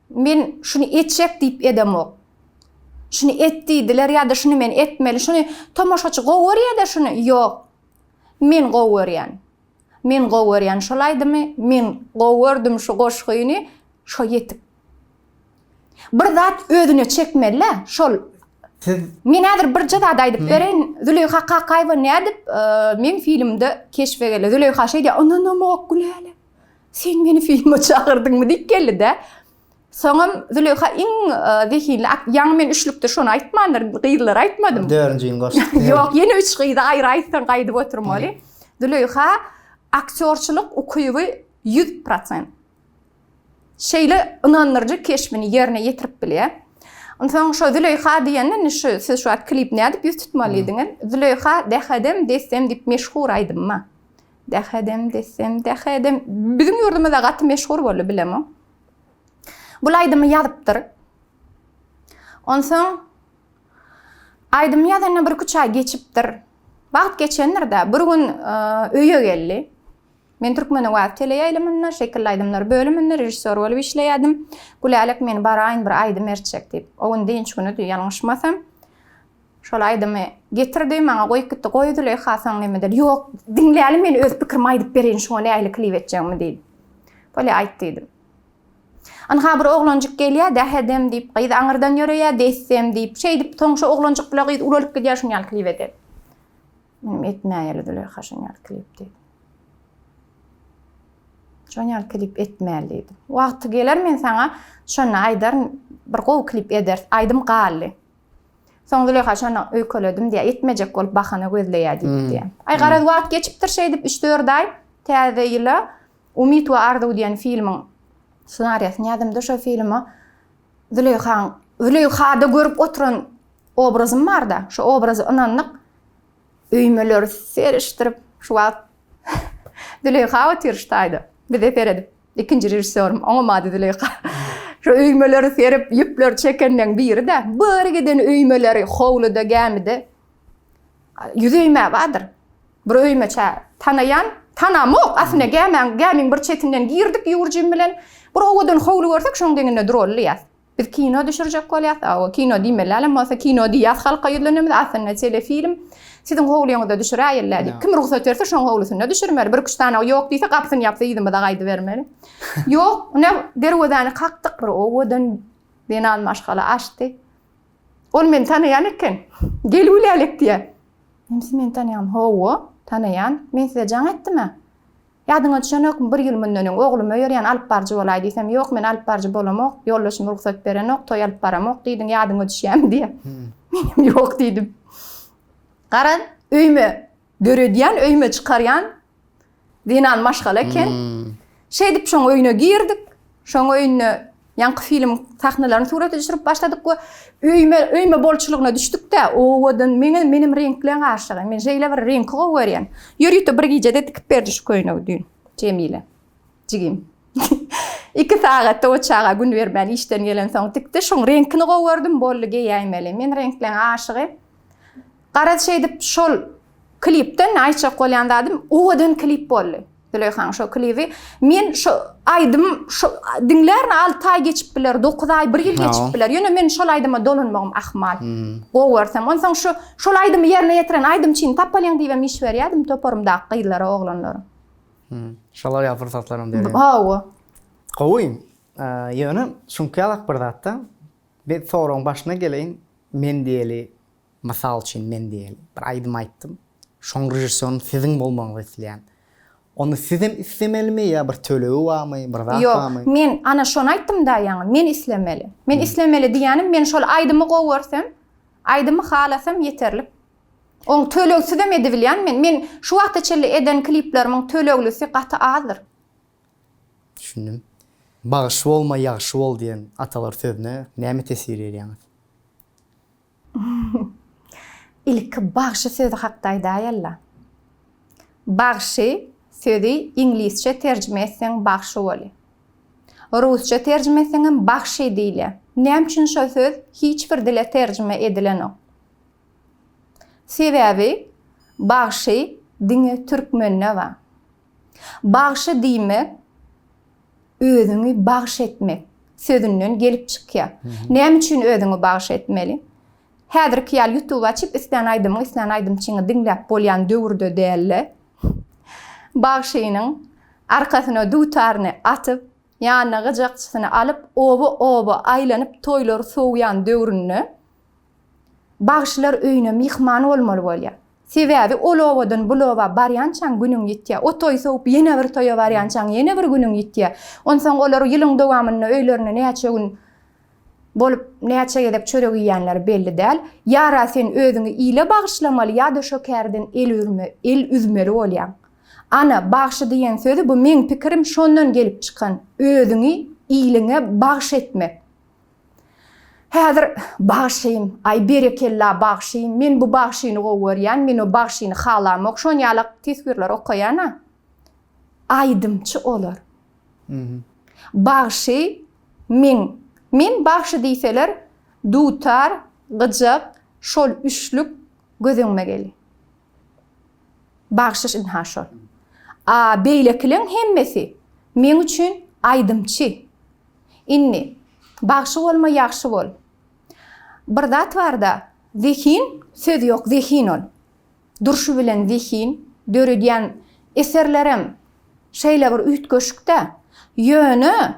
men şuny etjek diýip edemok. Şuny et diýdiler ýa-da şuny men etmeli, şuny tomaşaçy gowy görýär-de şuny, ýok. Men gowy görýän. Men gowy görýän şol aýdymy, men gowy gördüm şu goşgyny, şo ýetik. Bir zat özüne çekmeli-dä, şol. Siz Men häzir birje zat aýdyp bereýin. Züleýha Kakaýewa nädip meň filmde keşbe geldi? Züleýha şeý diýýär, Ynanamok Gülälek. Sen meni filme çagyrdyňmy diýip geldi-dä. Soňam Züleýha iň zehinli, ýaňy men üçlükde şony aýtmandyryn, gyzlara aýtmadym. Dördünjini goşduk. Ýok, ýene üç gyzy aýry aýtsaň gaýdyp oturmaly. Züleýha aktýorçylyk ukyby 100%. Şeýle ynandyryjy keşbini ýerine ýetirip bilýär. Onsoň şo Züleýha diýende indi şu siz şu wagt klip nädip ýüz tutmaly diýdiňiz. Züleýha Dähedem dessem diýip meşhur aýdym bar. Dähedem dessem dähedem biziň ýurdumyzda gaty meşhur boldy bilemok. Bul aýdymy ýazypdyr. Onsoň aýdymy ýazanyna bir üç aý geçipdir. Wagt geçendir-de, bir gün öýe geldi. Men Türkmenowaz teleýaýlymynda şekilli aýdymlar bölüminde režissýor bolup işleýärdim. Gülälek men baraýyn bir aýdym ertjek diýip. O gün dynç günüdi ýalňyşmasam. Şol aýdymy getirdi, maňa goýup gitdi. Goý Züleýha soň neme eder. Ýok, diňläli men öz pikirimi aýdyp bereýin şuňa nähili klip etjegimi diýdi. Bolýa aýt diýdim. Ynha bir oglanjyk gelýär, dähedem diýip, gyz aňyrdan ýöreýär, dessem diýip. Şeýdip soň şo oglanjyk bile gyz ulalyp gidýär şuny ýaly klip edeli. Menem etmäýeli Züleýha şuny ýaly klip diýdim. Şuny ýaly klip etmäli diýdim. Wagty geler men saňa şonda aýdaryn, bir gowy klip ederis. Aýdym galdy. Soň Züleýha şonda öýkeledim diýýär, etmejek bolup bahana gözleýär diýip hmm. diýýär. Aý garaz wagt geçipdir şeýdip 3-4 aý täze ýyla Umyt we Arzuw diýen filmiň ssenariýasyny ýazdym-da şo filme Züleýhaň Züleýhada görüp oturan obrazym barda, şo obrazy ynandyk. Öýmeleri serişdirip şu wagt Züleýha otyr şu taýda bize seredip. Ikinji režissýorym, oňam ady Züleýha. Şu öýmeleri serip, ýüpleri çekenleň biri-de, bir giden öýmeleri howluda, gämide ýüz öýme bardyr. Bir öýmeçä tanaýan, tanamok, aslynda gämäň, gämiň bir çetinden girdik ýurjym bilen. Bir owadan howly görsek, şoň deňinde duraly diýýäs. Biz kino düşürjek bolýas. Hawa, kino diýmeli bolsa kino diýýäs halka ýüzlenemiz, aslynda telefilm. Siziň howlyňyzda düşüräýeli diýip. Kim rugsat berse şoň howlusynda düşürmeli. Bir üç sany ýok diýse gapysyny ýapsa yzymyza gaýdybermeli. Ýok, ine derwezäni kakdyk bir owadan zenan maşgala açdy. Ol meni tanaýan eken. Gel Gülälek diýýär. Men siz meni tanaýaňmy? Hawa, tanaýan. Men size jaň etdim-ä. Ýadyňa düşenokmy, bir ýyl mundan öň oglumy öýerýän, alyp baryjy bolaý diýsem, ýok, men alyp baryjy bolamok, ýoldaşym rugsat berenok, toý alyp baramok diýdiň, ýadyňa düşýämi diýýär. Menem ýok diýdim. Garaz, öýüme döredýän, öýüme çykarýan zenan maşgala eken. Şeýdip şoň öýüne girdik. Şoň öýünde ýaňky film sahnalaryny surata düşürip başladyk we öýüme öýüme bolçulygyna düşdük-de, owadan meňe menem reňkleň aşygy. Men şeýle bir reňki gowy görýän. Ýörite bir gijede tikip berdi şu köýnegi düýn Jemile jigim. Iki sagatda o çaga gün bermän işden gelensoň tikdi. Şoň reňkini gowy gördüm, boldy geýäýmeli. Men reňkleň aşygy. Garaz şeýdip şol klipden aýtjak bolýan zadym owadan klip boldy. Züleýhaň şo klibi. Men şo aýdym şo diňlärin 6 aý geçip biler, 9 aý, 1 ýyl geçip biler. Ýöne men şol aýdyma dolanmagym ahmal. Gowy görsem. Onsoň şu şol aýdymy ýerine ýetiren aýdymçyny tapalyň diýibem iş berýärdim toparymdaky gyzlara, oglanlara. Şolar ýaly pursatlaram berýär. Hawa. Gowy. Ýöne şuňky ýalak bir zatda. Bir soragyň başyna geleýin. Men diýeli Mysal üçin men diýeli, bir aýdym aýtdym. Şoň režissýoryny siziň bolmagyňyzy isleýän. Ony sizem islemelimi ýa bir tölegi barmy, bir zat barmy? Ýok, men ana şony aýtdym-da ýaňy, men islemeli. Men islemeli diýýänim, men şol aýdymy gowy görsem, aýdymy halasam ýeterlik. Oň tölegsizem edibilýän men. Men şu wagta çenli eden kliplerimiň töleglisi gaty azdyr. Düşündim. Bagşy bolma, ýagşy bol diýen atalar sözüne näme teswir berýäňiz? Ilki bagşy sözi hakda aýdaýaly-la. Bagşy sözi iňlisçe terjime etseň bagşy bolýar. Rusça terjime etseňem bagşy diýilýär. Näme üçin şo söz hiç bir dile terjime edilenok? Sebäbi bagşy diňe türkmende bar. Bagşy diýmek özüňi bagş etmek sözünden gelip çykýar. Näme üçin özüňi bagş etmeli? Häzirki ýaly YouTube açyp islän aýdymyňy, islän aýdymçyňy diňläp bolýan döwürde dälde. Bagşynyň arkasyna dutaryny atyp, ýanyna gyjakçysyny alyp oba-oba aýlanyp toýlary sowýan döwründe Bagşylar öýüne myhman bolmaly bolýar. Sebäbi ol obadan bul oba barýançaň günüň ýitýär. O toýy sowup ýene bir toýa barýançaň ýene bir günüň ýitýär. Onsoň olar ýylyň dowamynda öýlerinde näçe gün bolup, näçe gezek çörek iýýänleri belli däl. Ýa-ra sen özüňi ile bagyşlamaly ýa-da şo kärden el ürme, el üzmeli bolýaň. Ana, bagşy diýen sözi bu meň pikirim şondan gelip çykan. Özüňi iliňe bagş etmek. Häzir bagşym, aý berekella bagşym, men bu bagşyny gowy görýän, men o bagşyny halamok, şon ýalak teswirler okaýan-a. Aýdymçy olar. Bagşy meň, men bagşy diýseler, dutar, gyjak, şol üçlük göz öňüme gelýär. Bagşy ynha şol. A beýlekileň hemmesi meň üçin aýdymçy. Indi, bagşy bolma ýagşy bol. Bir zat barda, zehin, söz ýok zehin ol. Durşy bilen zehin, döredýän eserlerem şeýle bir üýtgeşik-dä. Ýöne,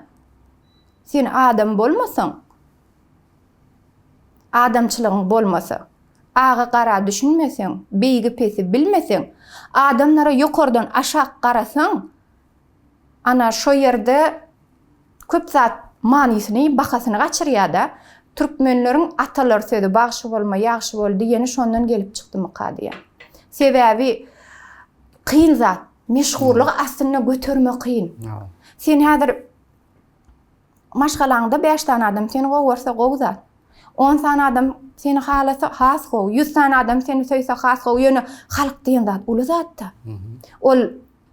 sen adam bolmasaň, adamçylygyň bolmasa, aga-gara düşünmeseň, beýigi-pesi bilmeseň, adamlara ýokardan aşak garasaň, Ana şo ýerde köp zat manysyny, bahasyny gaçyrýada. Türkmenleriň atalar sözi bagşy bolma, ýagşy bol diýeni şondan gelip çykdymyka diýýän. Sebäbi kyn zat, meşhurlygy aslynda göterme kyn. Sen häzir maşgalaňda 5 sany adam seni gowy görse gowy zat. 10 sany adam seni halasa has gowy. 100 sany adam seni söýse has gowy. Ýöne halk diýen zat uly zatda. Ol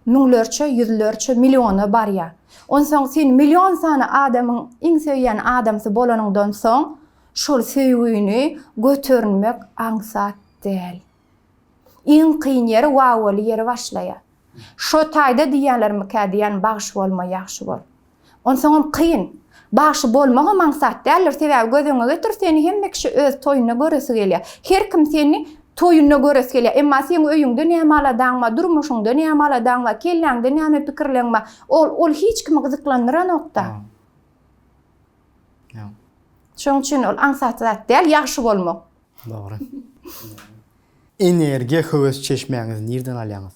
müňlerçe, ýüzlerçe, milliona barýar. Onsoň sen million sany adamyň iň söýýän adamsy bolanyňdan soň, şol söýgüni göterinmek aňsat däl. Iň kyn ýeri wawwaly ýeri başlaýar. Şo taýda diýýärlermikä diýýän bagşy bolma, ýagşy bol. Onsoňam kyn. Bagşy bolmagam aňsat däldir, sebäbi göz öňüňe getir, seni hemme kişi öz toýunda göresi gelýär. Her kim seni toýunda göresi gelýär. Emma seň öýüňde näme aladaň bar, durmuşyňda näme aladaň bar, kelläňde näme pikirleň bar, ol ol hiç kimi gyzyklandyranok-da. Şonuň üçin ol aňsat zat däl, ýagşy bolmak. Dogry. Energiýa höwes çeşmäňizi nirden alýaňyz?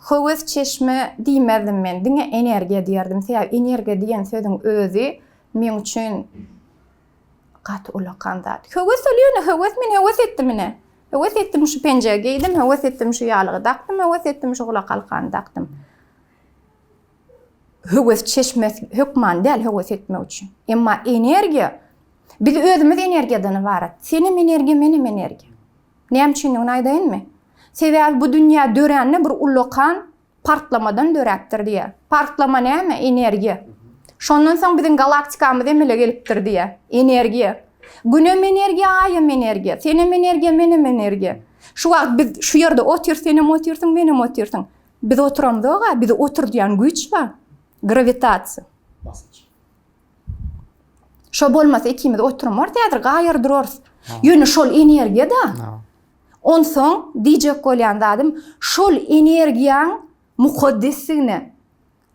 Höwes çeşme diýmezdim men, diňe energiýa diýerdim. Sebäbi energiýa diýen sözüň özi meň üçin gaty ullakan zat. Höwes ol ýöne höwes, men höwes etdim ine. Höwes etdim şu penjegi geýdim, höwes etdim şu ýalygy dakdym, höwes etdim şu gulakhalkany dakdym. Höwes çeşmesi hökman däl höwes etmek üçin. Emma energiýa, biz özümiz energiýadan ybarat. Senem energiýa, menem energiýa. Näme üçindigini aýdaýynmy? Sebäbi bu dünýä dörände bir ullakan partlamadan döräpdir diýýär. Partlama näme? Energiýa. Şondan soň biziň galaktikamyz emele gelipdir diýýär. Energiýa. Günem energiýa, Aýam energiýa. Senem energiýa, menem energiýa. Şu wagt biz şu ýerde otyrys, senem otyrsyň, menem otyrsyň. Biz oturamzok-a, bizi oturdýan güýç bar. Grawitasiýa. Basynç. Şo bolmasa ikimiz oturmarys häzir gaýar durarys. Ýöne şol energiýa-da. Onsoň diýjek bolýan zadym şol energiýaň mukaddesligine,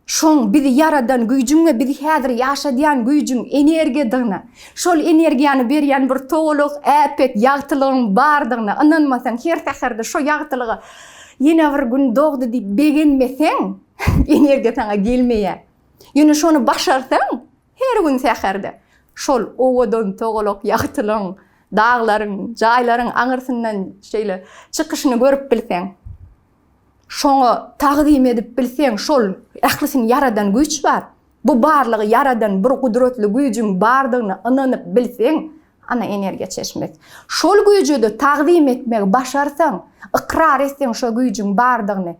şoň bizi ýaradan güýjüň we bizi häzir ýaşadýan güýjüň energiýadygyna, şol energiýany berýän bir togalak äpet ýagtylygyň bardygyna ynanmasaň, her säherde şo ýagtylyga ýene bir gün dogdy diýip begenmeseň, energiýa saňa gelmeýär. Ýöne şony başarsaň, her gün säherde şol owadan togalak ýagtylygyň daglaryň, jaýlaryň aňyrsyndan şeýle çykyşyny görüp bilseň, şoňa tagzym edip bilseň, şol ählisini ýaradan güýç bar. Bu barlygy ýaradan bir gudratly güýjüň bardygyna ynanyp bilseň, ana energiýa çeşmesi. Şol güýje-de tagzym etmegi başarsaň, ykrar etseň şo güýjüň bardygyny,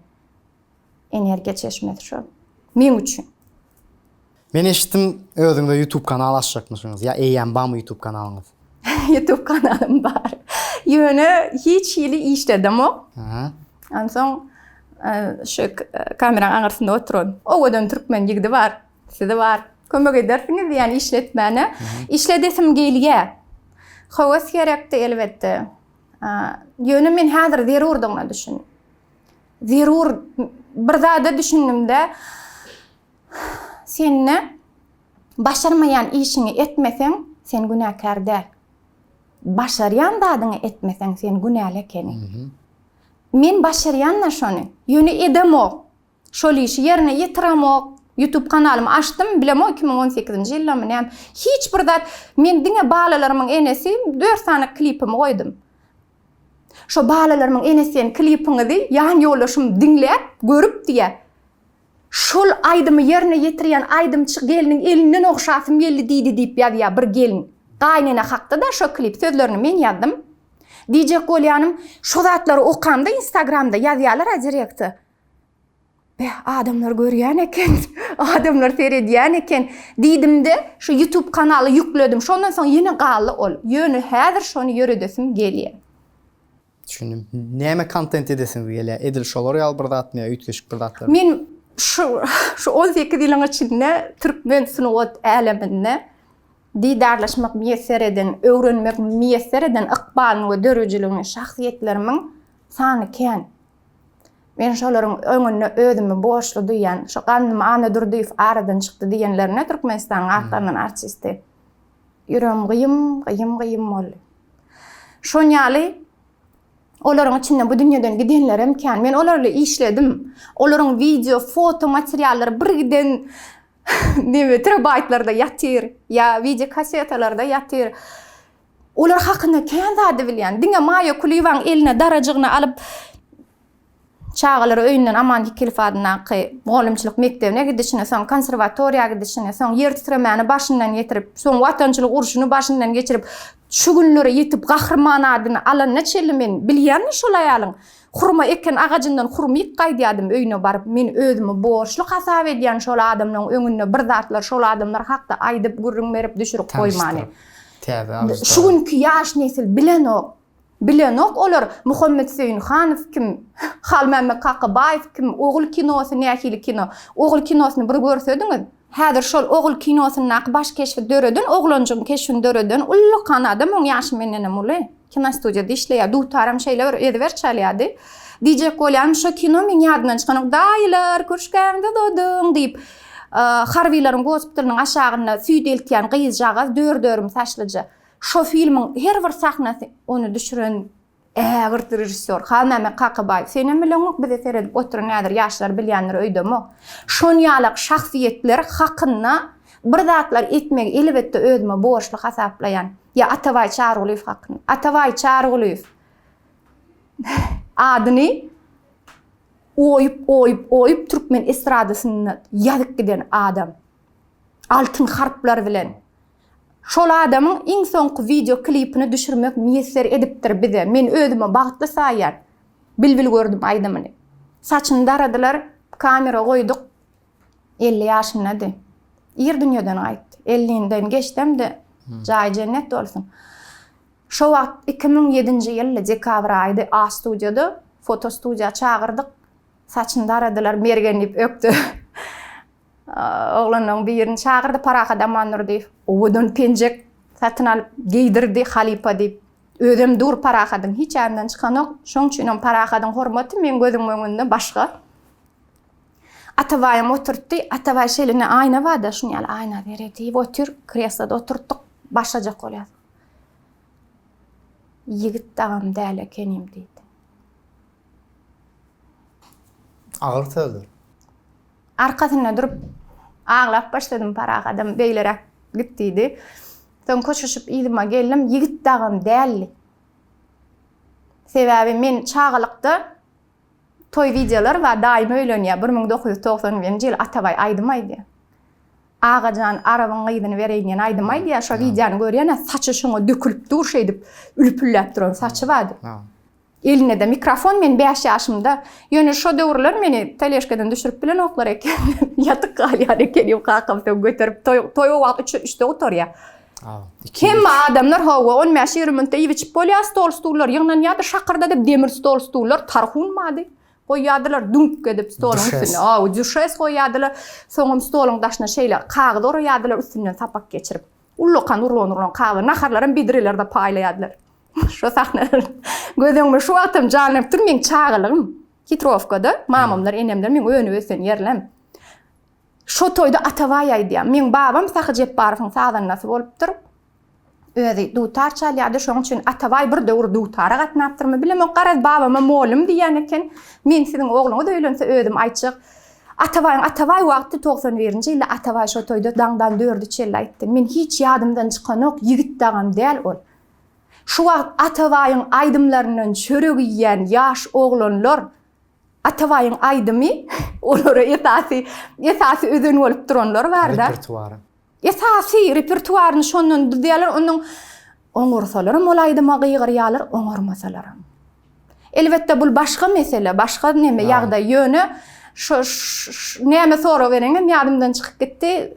Energiýa çeşmesi şol. Meň üçin. Men eşitdim özüňize YouTube kanal açjakmyşyňyz ýa eýýäm barmy YouTube kanalyňyz? YouTube kanalym bar. Ýöne hiç hili işledemok. Onsoň e, şu kameraň aňyrsynda oturan owadan türkmen ýigidi bar. Sizi bar. Kömek edersiňiz diýen işletmäne. Işledesim gelýär. Höwes gerekdi elbetde. Ýöne men häzir zerurdygyna düşündim. Zerur bir zada düşündimde sende başarmaýan işiňi etmeseň sen günäkär däl. Başarýan zadyňy etmeseň sen günäli ekeniň. Men başarýan-da şony. Ýöne edemok. Şol işi ýerine ýetiremok. Youtube kanalymy açdym, bilemok 2018-nji ýyldamy näme. Hiç bir zat, men diňe balalarymyň enesi, dört sany klipimi goýdum. Şo balalarymyň enesi diýen klipiňizi ýan ýoldaşym diňläp, görüp diýýär. Şol aýdymy ýerine ýetirýän aýdymçy gelniň elinden ogşasym geldi diýdi diýip ýazýar bir gelin. Gaýynene hakda-da şo klip, sözlerini men ýazdym. Diýjek bolýanym, şo zatlary okamda instagramda ýazýarlar-a direkte. Beh, adamlar görýän eken, adamlar seredýän eken diýdimde, şu YouTube kanaly ýükledim. Şondan soň ýene galdy ol. Ýöne häzir şony ýöredesim gelýär. Düşündim. Näme kontent edesiňiz gelýär? Edil şolar ýaly bir zatmy ýa üýtgeşik bir zatlarmy? Men şu şu 18 ýylyň içinde türkmen sungat äleminde didarlaşmak miýesser eden, öwrenmek miýesser eden ykbalyny we döredijiligini şahsyýetlerimiň sany kän. Men şolaryň öňünde özümi borçly duýýan. Şo Gandym Annadurdyýew aradan çykdy diýenlerinde Türkmenistanyň at gazanan artisti. Ýüregim gyýym, gyýym, gyýym boldy. Şon ýaly olaryň içinde bu dünýeden gidenlerem kän. Men olar bilen işledim. Olaryň wideo, foto materiallary bir giden neme terabaýtlarda ýatyr ýa wideo kassetalarda ýatyr. Olar hakynda kän zady bilýän. Diňe Maýa Kulyýewaň eline darajygyny alyp, çagalar öýünden Aman Kekilow adyndaky mugallymçylyk mekdebine gidişini, soň konserwatoriýa gidişini, soň ýer titremäni başyndan getirip, soň Watançylyk urşuny başyndan geçirip, şu günlere ýetip gahryman adyny alanyna çenli men bilýänmi şol aýalyň hurma eken agajyndan hurma iýip gaýdýardym öýüne baryp, men özümi borçly hasap edýän şol adamlaryň öňünde bir zatlar şol adamlar hakda aýdyp gürrüň berip düşürip goýmany. Täze alyjy. Şu günki ýaş nesil bilenok. Bilenok olar Muhammet Söýünhanow kim, Halmämmet Kakabaýew kim, Ogul kinosy nähili kino. Ogul kinosyny bir görsediňiz. Häzir şol Ogul kinosyndaky baş keşbi döreden, oglanjygyň keşbini döreden ullakan adam, oň ýaşy mendenem uly. Kinostudiýada işleýär. Dutaram şeýle bir ezber çalýardy. Diýjek bolýanym şo kino meň ýadymdan çykanok. Daýylar, kürşgäňizi uzadyň diýip, harbylaryň gospitalynyň aşagynda süýt eltýän gyzjagaz dör-dörüm saçlyja. Şo filmiň her bir sahnasy ony düşüren. Ägirt režissýor Halmämmet Kakabaýew. Senem bileňok, bize seredip oturan häzir ýaşlar bilýändir öýdemok. Şon ýalak şahsyýetler hakynda bir zatlar etmegi elbetde özüme borçly hasaplaýan. Ýa Atabaý Çarygulyýew hakynda. Atabaý Çarygulyýew adyny oýup, oýup, oýup türkmen estradasynda ýazyp giden adam. Altyn harplar bilen. Şol adamyň iň soňky wideo klipini düşürmek miýesser edipdir bize. Men özümi bagtly saýýan. Bilbil gördüm aýdymyny. Saçyny daradylar, kamera goýduk. 50 ýaşyndady. Ir dünýeden gaýtdy. Ellinden geçdem-de jaýy jennet bolsun. Şo wagt 2007-nji ýyldy, dekabr aýydy, A studiýada, foto studiýa çagyrdyk. Saçyny daradylar, Mergen diýip ökde. Oglanlaryň birini çagyrdy Parahat Amandurdyýew. Owadan penjek satyn alyp geýdirdi halypa diýip. Özem dur Parahadyň hiç ýanyndan çykanok. Şoň üçinem Parahadyň hormaty meň gözümiň öňünde başga. Atabaýam oturtdy. Atabaý şeýle ne aýna bar-da, şuny ýaly aýna seredip otyr. Kresloda oturtdyk. Başlajak bolýas. Ýigit dagam däl ekenim diýdi. Agyr sözler. Arkasynda durup aglap başladym Parahatam beýleräk git diýdi. Soň köşeşip yzyma geldim, ýigit dagam däldi. Sebäbi men çagalykda toý wideolar bar, daýym öýlenýär, 1991-nji ýyl Atabaý aýdym aýdýar. Agajan arabyň gyzyny bereýin diýen aýdym aýdýar, şo wideony görýän, saçy şoňa dökülip dur şeýdip, ülpülläp duran saçy bardy. Elinde-de mikrofon, men bäş ýaşymda. Ýöne şo döwürler meni teležkadan düşürip bilenoklar eken. Ýatyk galýan ekenim, kakam soň göterip, toý, toý o wagt üç, üçde gutarýar. Hemme adamlar hawa, on bäş-ýigrimi minutda iýip-içip bolýar, stol-stullar ýygnanýardy, şakyrdadyp demir stol-stullar, tarhun bardy. Goýýardylar düňk edip stoluň üstüne. Hawa, dýuşes goýýardylar. Soňam stoluň daşyna şeýle kagyz oraýardylar, üstünden sapak geçirip. Ullakan urlan-urlan kagyz. Naharlaram bedrelerde paýlaýardylar. Şo sahnalar göz öňüme şu wagtam janlanyp dur meň çagalygym. Hitrowkada mamamlar, enemler meň önüp ösen ýerlem. Şo toýda Atabaý aýdýar. Meň babam Sahy Jepbarowyň sazandasy bolupdyr. Özi dutar çalýardy, şonuň üçin Atabaý bir döwür dutara gatnapdyrmy bilemok. Garaz babama mollum diýýän eken. Men siziň ogluňyz öýlense özüm aýtjak. Atabaýyň Atabaý wagty 91-nji ýylda Atabaý şo toýda daňdan dördi çenli aýtdy. Men hiç ýadymdan çykanok, ýigit dagam däl ol. Şu wagt Atabaýyň aýdymlaryndan çörek iýýän ýaş oglanlar Atabaýyň aýdymy olara esasy esasy özen bolup duranlar bar-da. Repertuary. Esasy repertuaryny şondan düzýärler, onuň oňarsalaram ol aýdyma gygyrýarlar, oňarmasalaram. Elbetde bul başga mesele, başga neme ýagdaý, ýöne şo näme sorag bereňem ýadymdan çykyp gitdi.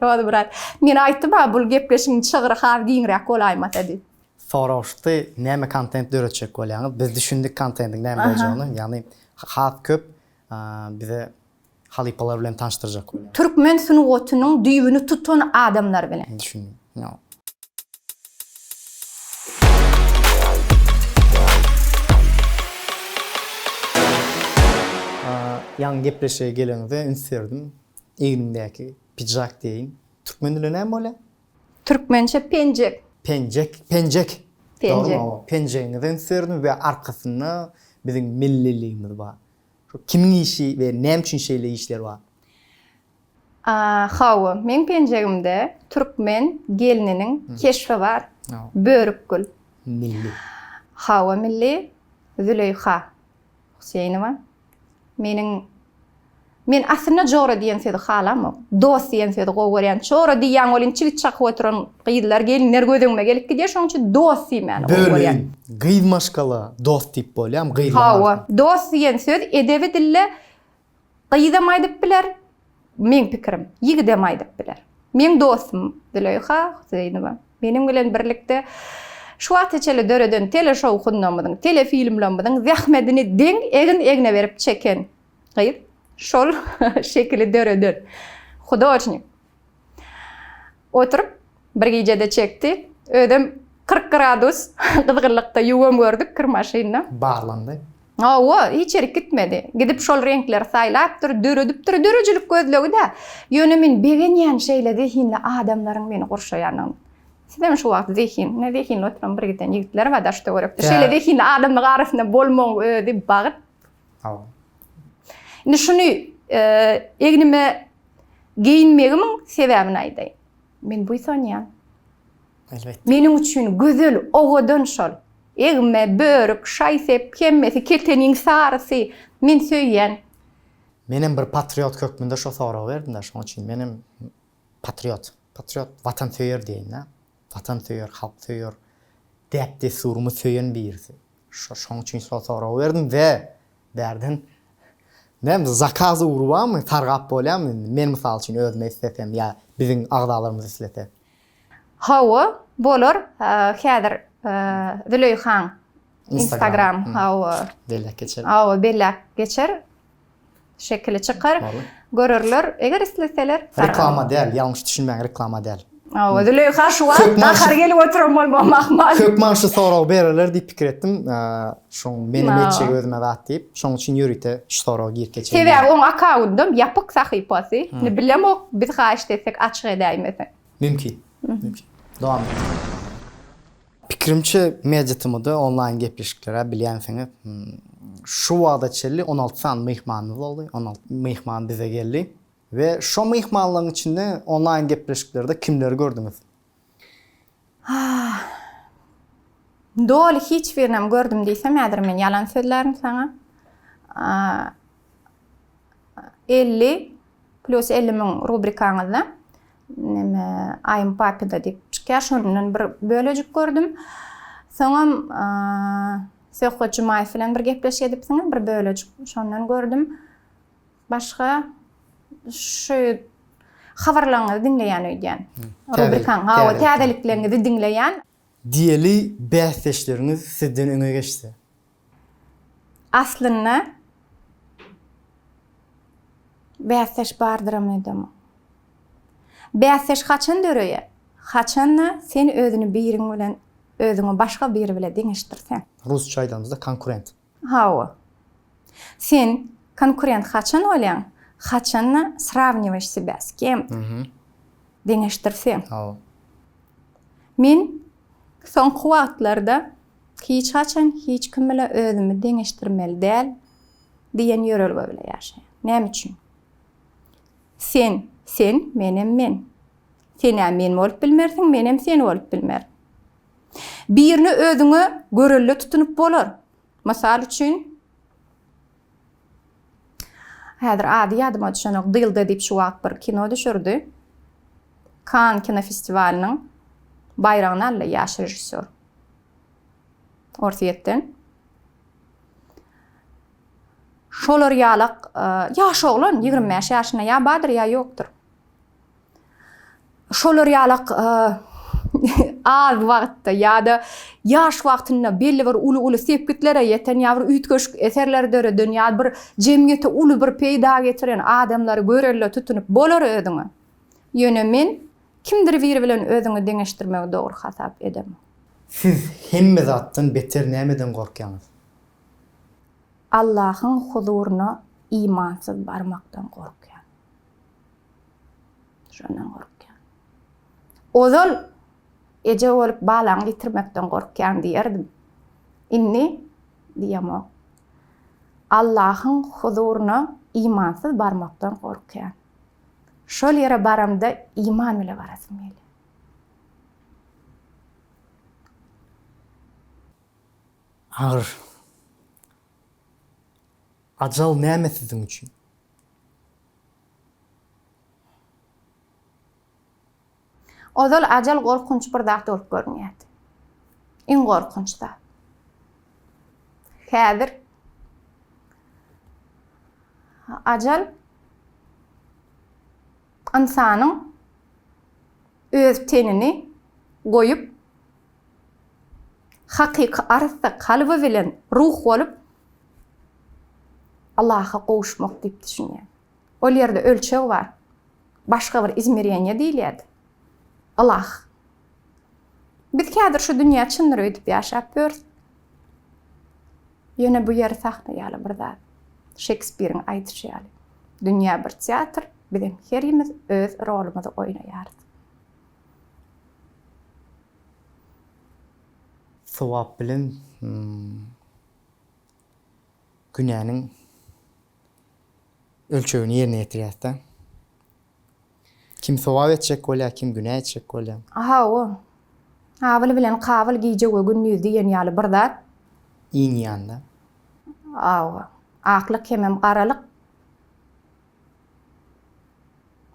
Rozy brat, men aýtdym-a bul gepleşigiň çygry has giňräk bolaýmasa diýip. Sorag şudy, näme kontent döretjek bolýaňyz? Biz düşündik kontentiň näme boljagyny, ýagny has köp bize halypalar bilen tanyşdyrjak bolýaňyz. Türkmen sungatynyň düýbüni tutan adamlar bilen. Düşündim. Ýaňy gepleşige geleňizde üns berdim. Egniňdäki pidžak diýeýin. Türkmen dilinde näme bolýar? Türkmençe penjek. Penjek, penjek. Penjek. Penjegiňize üns berdim we arkasynda biziň milliligimiz bar. Şu kimiň işi we näme üçin şeýle işler bar? Hawa, meň penjegimde türkmen gelniniň keşbi bar. Börük gül. Milli. Hawa, milli. Züleýha Huseýnowa. Meniň Men aslynda jora diýen sözi halamok. Dost diýen sözi gowy görýän. Jora diýýäň welin çigit çakyp oturan gyzlar, gelinler göz öňüme gelip gidýär. Şonuň üçin dost diýmäni gowy görýän. Böleýin. Gyz maşgala dost diýip bolýarmy? Gyzlaň Hawa, dost diýen söz edebi dilde Gyzam aýdyp biler, meň pikirim, ýigidem aýdyp biler. Meň dostum Züleýha Huseýnowa meniň bilen birlikde şu wagta çenli döreden teleşowhunlarymyzyň, telefilmlerimiziň zähmedini deň egin-egne berip çeken gyz, şol şekili döreden hudožnik. Oturyp bir gijede çekdi. Özem 40 gradus gyzgynlykda ýuwam gördük kir maşynda. Barlandy. Hawa, hiç ýerik gitmedi. Gidip şol reňkleri saýlapdyr, döredipdir. Döredijilik gözlegi-dä. Ýöne men begenýän şeýle zehinli adamlaryň meni gurşaýanyna. Sizem şu wagt zehin, ne zehinli oturan bir giden ýigitler bar daş töwerekde. Şeýle zehinli adamlaryň arasynda bolmagyň özi bagt. Hawa. Indi şuny e, egnime geýinmegimiň sebäbini aýdaýyn. Men buýsanýan. Elbetde. Meniň üçin gözel, owadan şol. Egme, börük, şaý-sep, hemmesi, keteniň sarysy. Men söýýän. Menem bir patriot hökmünde şo soragy berdim-de, şoň üçin menem patriot. Patriot watansöýer diýeýin-dä. Watansöýer, halksöýer, däp-dessurymy söýen birisi. Şo şoň üçin şo soragy berdim we bärden näme zakaz ugry barmy, sargap bolýarmy indi? Men mysal üçin özüme islesem ýa biziň agzalarymyz islese. Hawa, bolar. Häzir Züleýhaň Instagram, hawa. Belläp geçer. Hawa, belläp geçer. Şekili çykar. Görerler, eger isleseler. Reklama däl, ýalňyş düşünmäň, reklama däl. Hawa, Züleýha şu wagt gahary gelip oturan bolmagy ahmal. Hökman şu soragy bererler diýip pikir etdim. Şoň menem etjek özüme zat diýip, şoň üçin ýörite şu soraga girip geçeýin. Sebäbi oň akkaundam ýapyk sahypasy. Indi bilemok, biz haýyşt etsek açyk edäýmese. Mümkin. Mümkin. Dowam et. Pikirimçe Media TM-da onlaýn gepleşikler-ä bilýänsiňiz. Şu wagta çenli 16 sany myhmanymyz boldy. 16 myhman bize geldi. We şo myhmanlaryň içinde onlaýn gepleşiklerde kimleri gördüňiz? Doly hiç birinem gördüm diýsem häzir men ýalan sözlärin saňa. 50 plus 50 müň rubrikaňyzda neme I'm Papida diýip çykýar. Şondan bir bölejik gördüm. Soňam Söhbet Jumaýew bilen bir gepleşik edipsiňiz, bir bölejik şondan gördüm. Başga şu habarlaryňyzy diňleýän öýdýän. Rubrikaň, hawa, täzelikleriňizi diňleýän. Diýeli bäsdeşleriňiz sizden öňe geçse. Aslynda bäsdeş bardyram öýdemok. Bäsdeş haçan döreýär? Haçanda sen özüni biriň bilen özüňi başga biri bile deňeşdirseň. Rusça aýdanymyzda konkurent. Hawa. Sen konkurent haçan bolýaň? Haçanda srawniwaş sebä s kem-to. Deňeşdirseň. Hawa. Men soňky wagtlarda hiç haçan hiç kim bile özümi deňeşdirmeli däl diýen ýörelge bile ýaşaýan. Näme üçin? Sen, sen, menem men. Sen-ä men bolup bilmersiň, menem sen bolup bilmerin. Birini özüňe görelde tutunyp bolar. Mysal üçin, häzir ady ýadyma düşenok, Dylda diýip şu wagt bir kino düşürdi. Kan kinofestiwalynyň baýragyny aldy ýaş režissýor. Orsýetden. Şolar ýalak ýaş oglan, 25 ýaşynda ýa bardyr ýa ýokdur. Şolar ýalak az wagtda ýa-da ýaş wagtynda belli bir uly-uly sepgitlere ýeten ýa bir üýtgeşik eserler döreden ýa bir jemgyýete uly bir peýda getiren adamlary görelde tutunyp bolar özüňe. Ýöne men kimdir biri bilen özüňi deňeşdirmegi dogry hasap edemok. Siz hemme zatdan beter nämeden gorkýaňyz? Allahyň huzuryna imansyz barmakdan gorkýan. Şondan gorkýan. Ozal eje bolup balaňy ýitirmekden gorkýan diýerdim. Indi diýemok. Allahyň huzuryna imansyz barmakdan gorkýan. Şol ýere baramda iman bile barasym gelýär. Agyr. Ajal näme siziň üçin? Ozal ajal gorkunç bir zat bolup görünýärdi. Iň gorkunç zat. Häzir ajal ynsanyň öz tenini goýup hakyky arassa kalby bilen ruh bolup Allaha gowuşmak diýip düşünýän. Ol ýerde ölçeg bar. Başga bir izmereniýe diýilýärdi. Ylah. Biz häzir şu dünýä çyndyr öýdüp ýaşap ýörüs. Ýöne bu ýer sahna ýaly bir zat. Şekspiriň aýdyşy ýaly. Dünýä bir teatr, bizem herimiz öz rolumyzy oýnaýarys. Sogap bilen günäniň ölçegini ýerine ýetirýäs-dä. Kim sogap etjek bolýar, kim günä etjek bolýar. Hawa. Habyl bilen Kabyl gije we gündiz diýen ýaly bir zat. Ýyň-ýanda. Hawa. Aklyk hemem garalyk.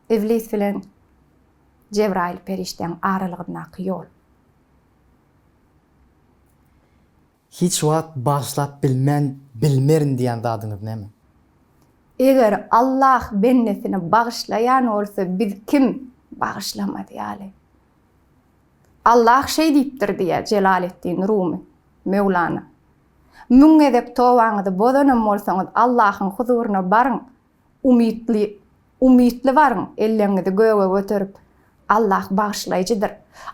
Iblis bilen Jebraýyl perişdäň aralygyndaky ýol. Hiç wagt bagyşlap bilmen, bilmerin diýen zadyňyz näme? Eger Allah bendesini bagyşlaýan bolsa biz kim bagyşlamaz ýaly. Allah şeý diýipdir diýýär Jelaletdin Rumy, Möwlana. Müň gezek tobaňyzy bozanam bolsaňyz Allahyň huzuryna baryň, Umytly, umytly baryň, elleňizi göge göterip, Allah bagyşlaýjydyr.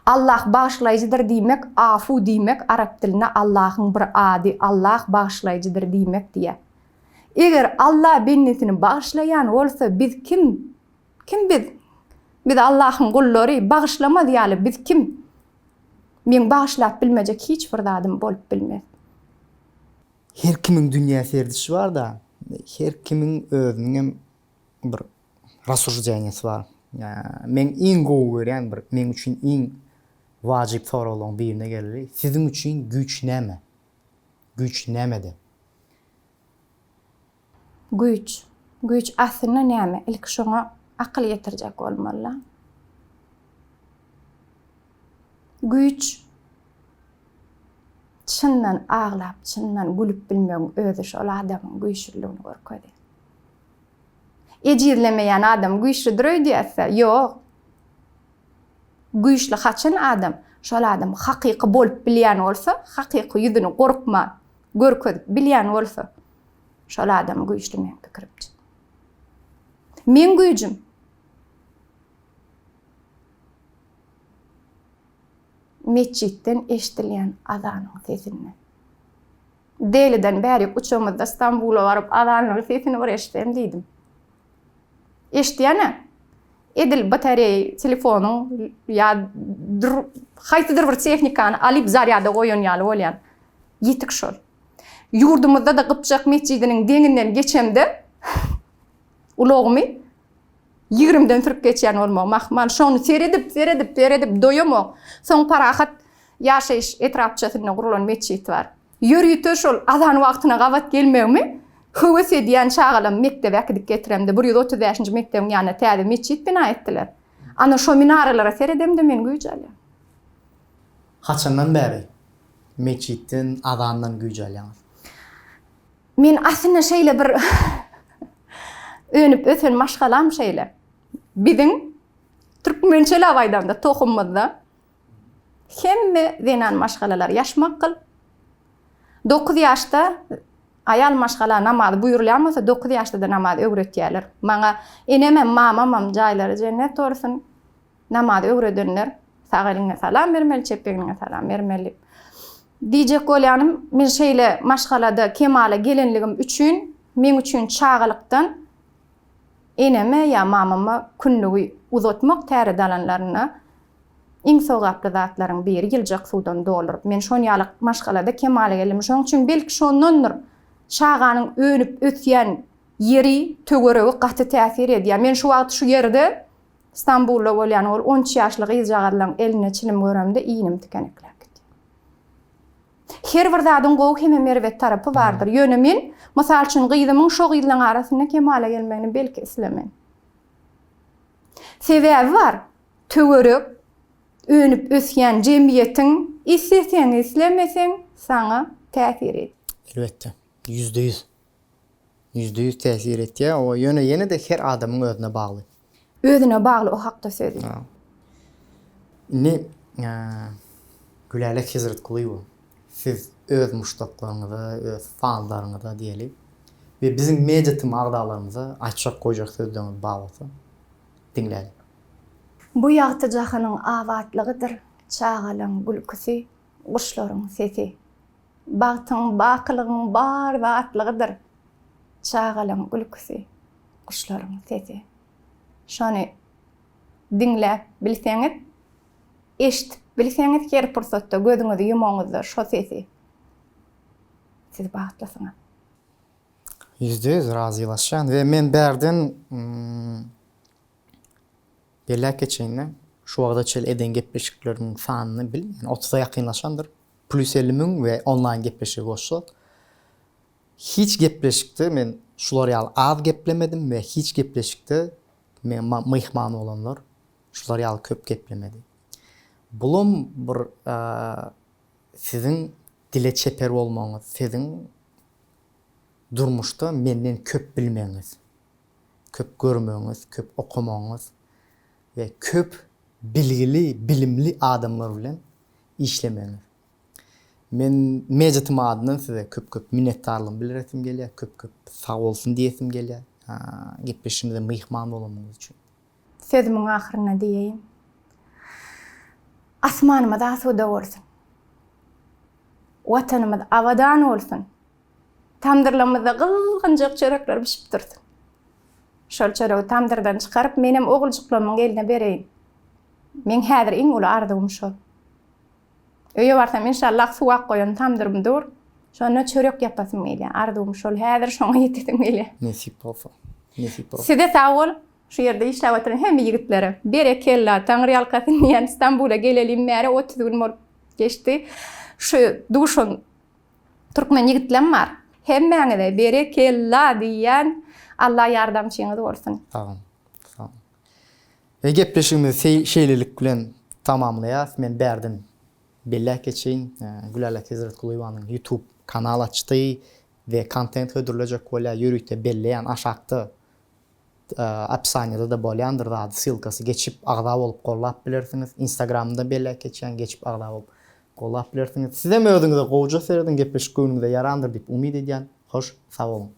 Allah bagyşlaýjydyr diýmek, afu diýmek arap dilinde Allahyň bir ady, Allah bagyşlaýjydyr diýmek diýýär. Eger Allah bendesini bagyşlaýan bolsa, biz kim? Kim biz? Biz Allahyň gullary, bagyşlamaz ýaly biz kim? Meň bagyşlap bilmejek hiç bir zadym bolup bilmez. Her kimiň dünýä serdişi bar-da, her kimiň özüniňem bir rassуждениýasy bar. Meň iň gowy görýän bir, meň üçin iň wajyp soraglaryň birine geleli. Siziň üçin güýç näme? Güýç nämede? Güýç. Güýç aslynda näme? Ilki şoňa akyl ýetirjek bolmaly-da. Güýç çyndan aglap, çyndan gülüp bilmegiň özi şol adamyň güýçlüligini görkezýär. Ejizlemeýän adam güýçlüdir öýdýäs-dä? Ýok. Güýçli haçan adam? Şol adam hakyky bolup bilýän bolsa, hakyky ýüzüni gorkman görkezip bilýän bolsa, şol adam güýçli meň pikirimçe. Meň güýjüm Metjitden eşidilýän azanyň sesinde. Deliden bärik uçamyzda Stambula baryp azanyň sesini bir eşitsem diýdim. Eşidýän-ä. Edil batareý telefonyň ýa haýsydyr bir tehnikany alyp zarýada goýan ýaly bolýan. Ýetik şol. Ýurdumyzda-da Gypjak metjidiniň deňinden geçemde ulagymy Ýigrimden sürüp geçýän bolmagym ahmal. Şony seredip, seredip, seredip doýamok. Soň Parahat ýaşaýyş etrapçasynda gurlan metjit bar. Ýörite şol azan wagtyna gabat gelmegimi höwes edýän çagalamy mekdebe äkidip getiremde, bir 135-nji mekdebiň ýanynda täze metjit bina etdiler. Ana şo minaralara seredemde men güýç alýan. Haçandan bäri metjitden, azandan güýç alýaňyz? Men aslynda şeýle bir önüp ösen maşgalam şeýle. Biziň türkmençeläp aýdanda tohumymyzda hemme zenan maşgalalar ýaşmak gyl. 9 ýaşda aýal maşgala namaz buýrulýan bolsa 9 ýaşda-da namaz öwretýärler. Maňa enemem, mamamam jaýlary jennet bolsun. Namaz öwredenler sag eliňe salam bermeli, çep egniňe salam bermeli diýip. Diýjek bolýanym, men şeýle maşgalada kemala gelenligim üçin, meň üçin çagalykdan eneme ýa mamama kündügi uzatmak täret alanlarynda iň sogaply zatlaryň biri ýyljak suwdan dolduryp. Men şon ýaly maşgalada kemala geldim. Şonuň üçin belki şondandyr, çaganyň önüp ösýän ýeri, töweregi gaty täsir edýär. Men şu wagt şu ýerde Stambulda bolýan ol on üç ýaşly gyzjagazlaň elinde çilim göremde inim tikenekläp gitýär. Her bir zadyň gowy hemem erbet tarapy bardyr. Ýöne men, mysal üçin, gyzymyň şo gyzlaň arasynda kemala gelmegini belki islemen. Sebäbi bar, töwerek, önüp ösýän jemgyýetiň isleseň islemeseň saňa täsir edýär. Elbetde, ýüzde ýüz. 100% täsir etýär. O ýöne ýene-de her adamyň özüne bagly. Özüne bagly o hakda söz. Indi Gülälek Hezretgulyýewa siz öz muşdaklaryňyza, öz fanlaryňyza diýeli we biziň media tim agzalarymyza aýtjak goýjak sözleriňiz bar bolsa diňläliň. Bu ýagty jahanyň abatlygydyr, çagalaň gülküsi, guşlaryň sesi. Bagtyň, bakylygyň bar zatlygydyr. Çagalaň gülküsi, guşlaryň sesi. Şony diňläp bilseňiz, eşidip. Bilseňiz her pursatda gözüňizi ýumaňyzda şo sesi siz bagtlysyňyz. Ýüzde ýüz razylaşýan we men bärden belläp geçeýin-de, şu wagta çenli eden gepleşiklerimiň sanyny bilmeýän, otuza ýakynlaşandyr, plýus 50 müň we onlaýn gepleşigi goşsak. Hiç gepleşikde men şular ýaly az geplemedim we hiç gepleşikde meň myhman bolanlar şular ýaly köp geplemedi. Bulam bir siziň dile çeper bolmagyňyz, siziň durmuşda menden köp bilmegiňiz, köp görmegiňiz, köp okamagyňyz we köp bilgili, bilimli adamlar bilen işlemegiňiz. Men Media Team adyndan size köp köp minnetdarlygymy bildiresim gelýär, köp köp sag bolsun diýesim gelýär, gepleşigimize myhman bolanyňyz üçin. Sözümiň ahyrynda diýeýin. Asmanymyz asuda bolsun. Watanymyz abadan bolsun. Tamdyrlarymyzda gyzgynjak çörekler bişip dursun. Şol çöregi tamdyrdan çykaryp, menem oguljyklarymyň eline bereýin. Meň häzir iň uly arzuwym şol. Öýe barsam inşallah suwak goýan tamdyrym dur. Şonda çörek ýapasym gelýär. Arzuwym şol. Häzir şoňa ýetesim gelýär. Nesip bolsa. Nesip bolsa. Size sag bol. Şu ýerde işläp oturan hemme ýigitlere. Berekella, Taňryýalkasyn diýýän Stambula gelelim bäri 30 gün bolup geçdi. Şu duşan türkmen ýigitlem bar. Hemmäňize berekella diýýän. Allah ýardamçyňyz bolsun. Sag boluň. Sag boluň. We gepleşigimizi şeýlelik bilen tamamlaýas. Men bärden belläp geçeýin, Gülälek Hezretgulyýewanyň YouTube kanal açdy we kontent hödürlejek bolýar. Ýörite belleýän aşakda opisaniýada-da bolýandyr zady ssylkasy geçip agza bolup gollap bilersiňiz. Instagramynda belläp geçýän geçip agza bolup gollap bilersiňiz. Sizem özüňize gowuja serediň gepleşik göwnüňize ýarandyr diýip umyt edýän. Hoş sag boluň.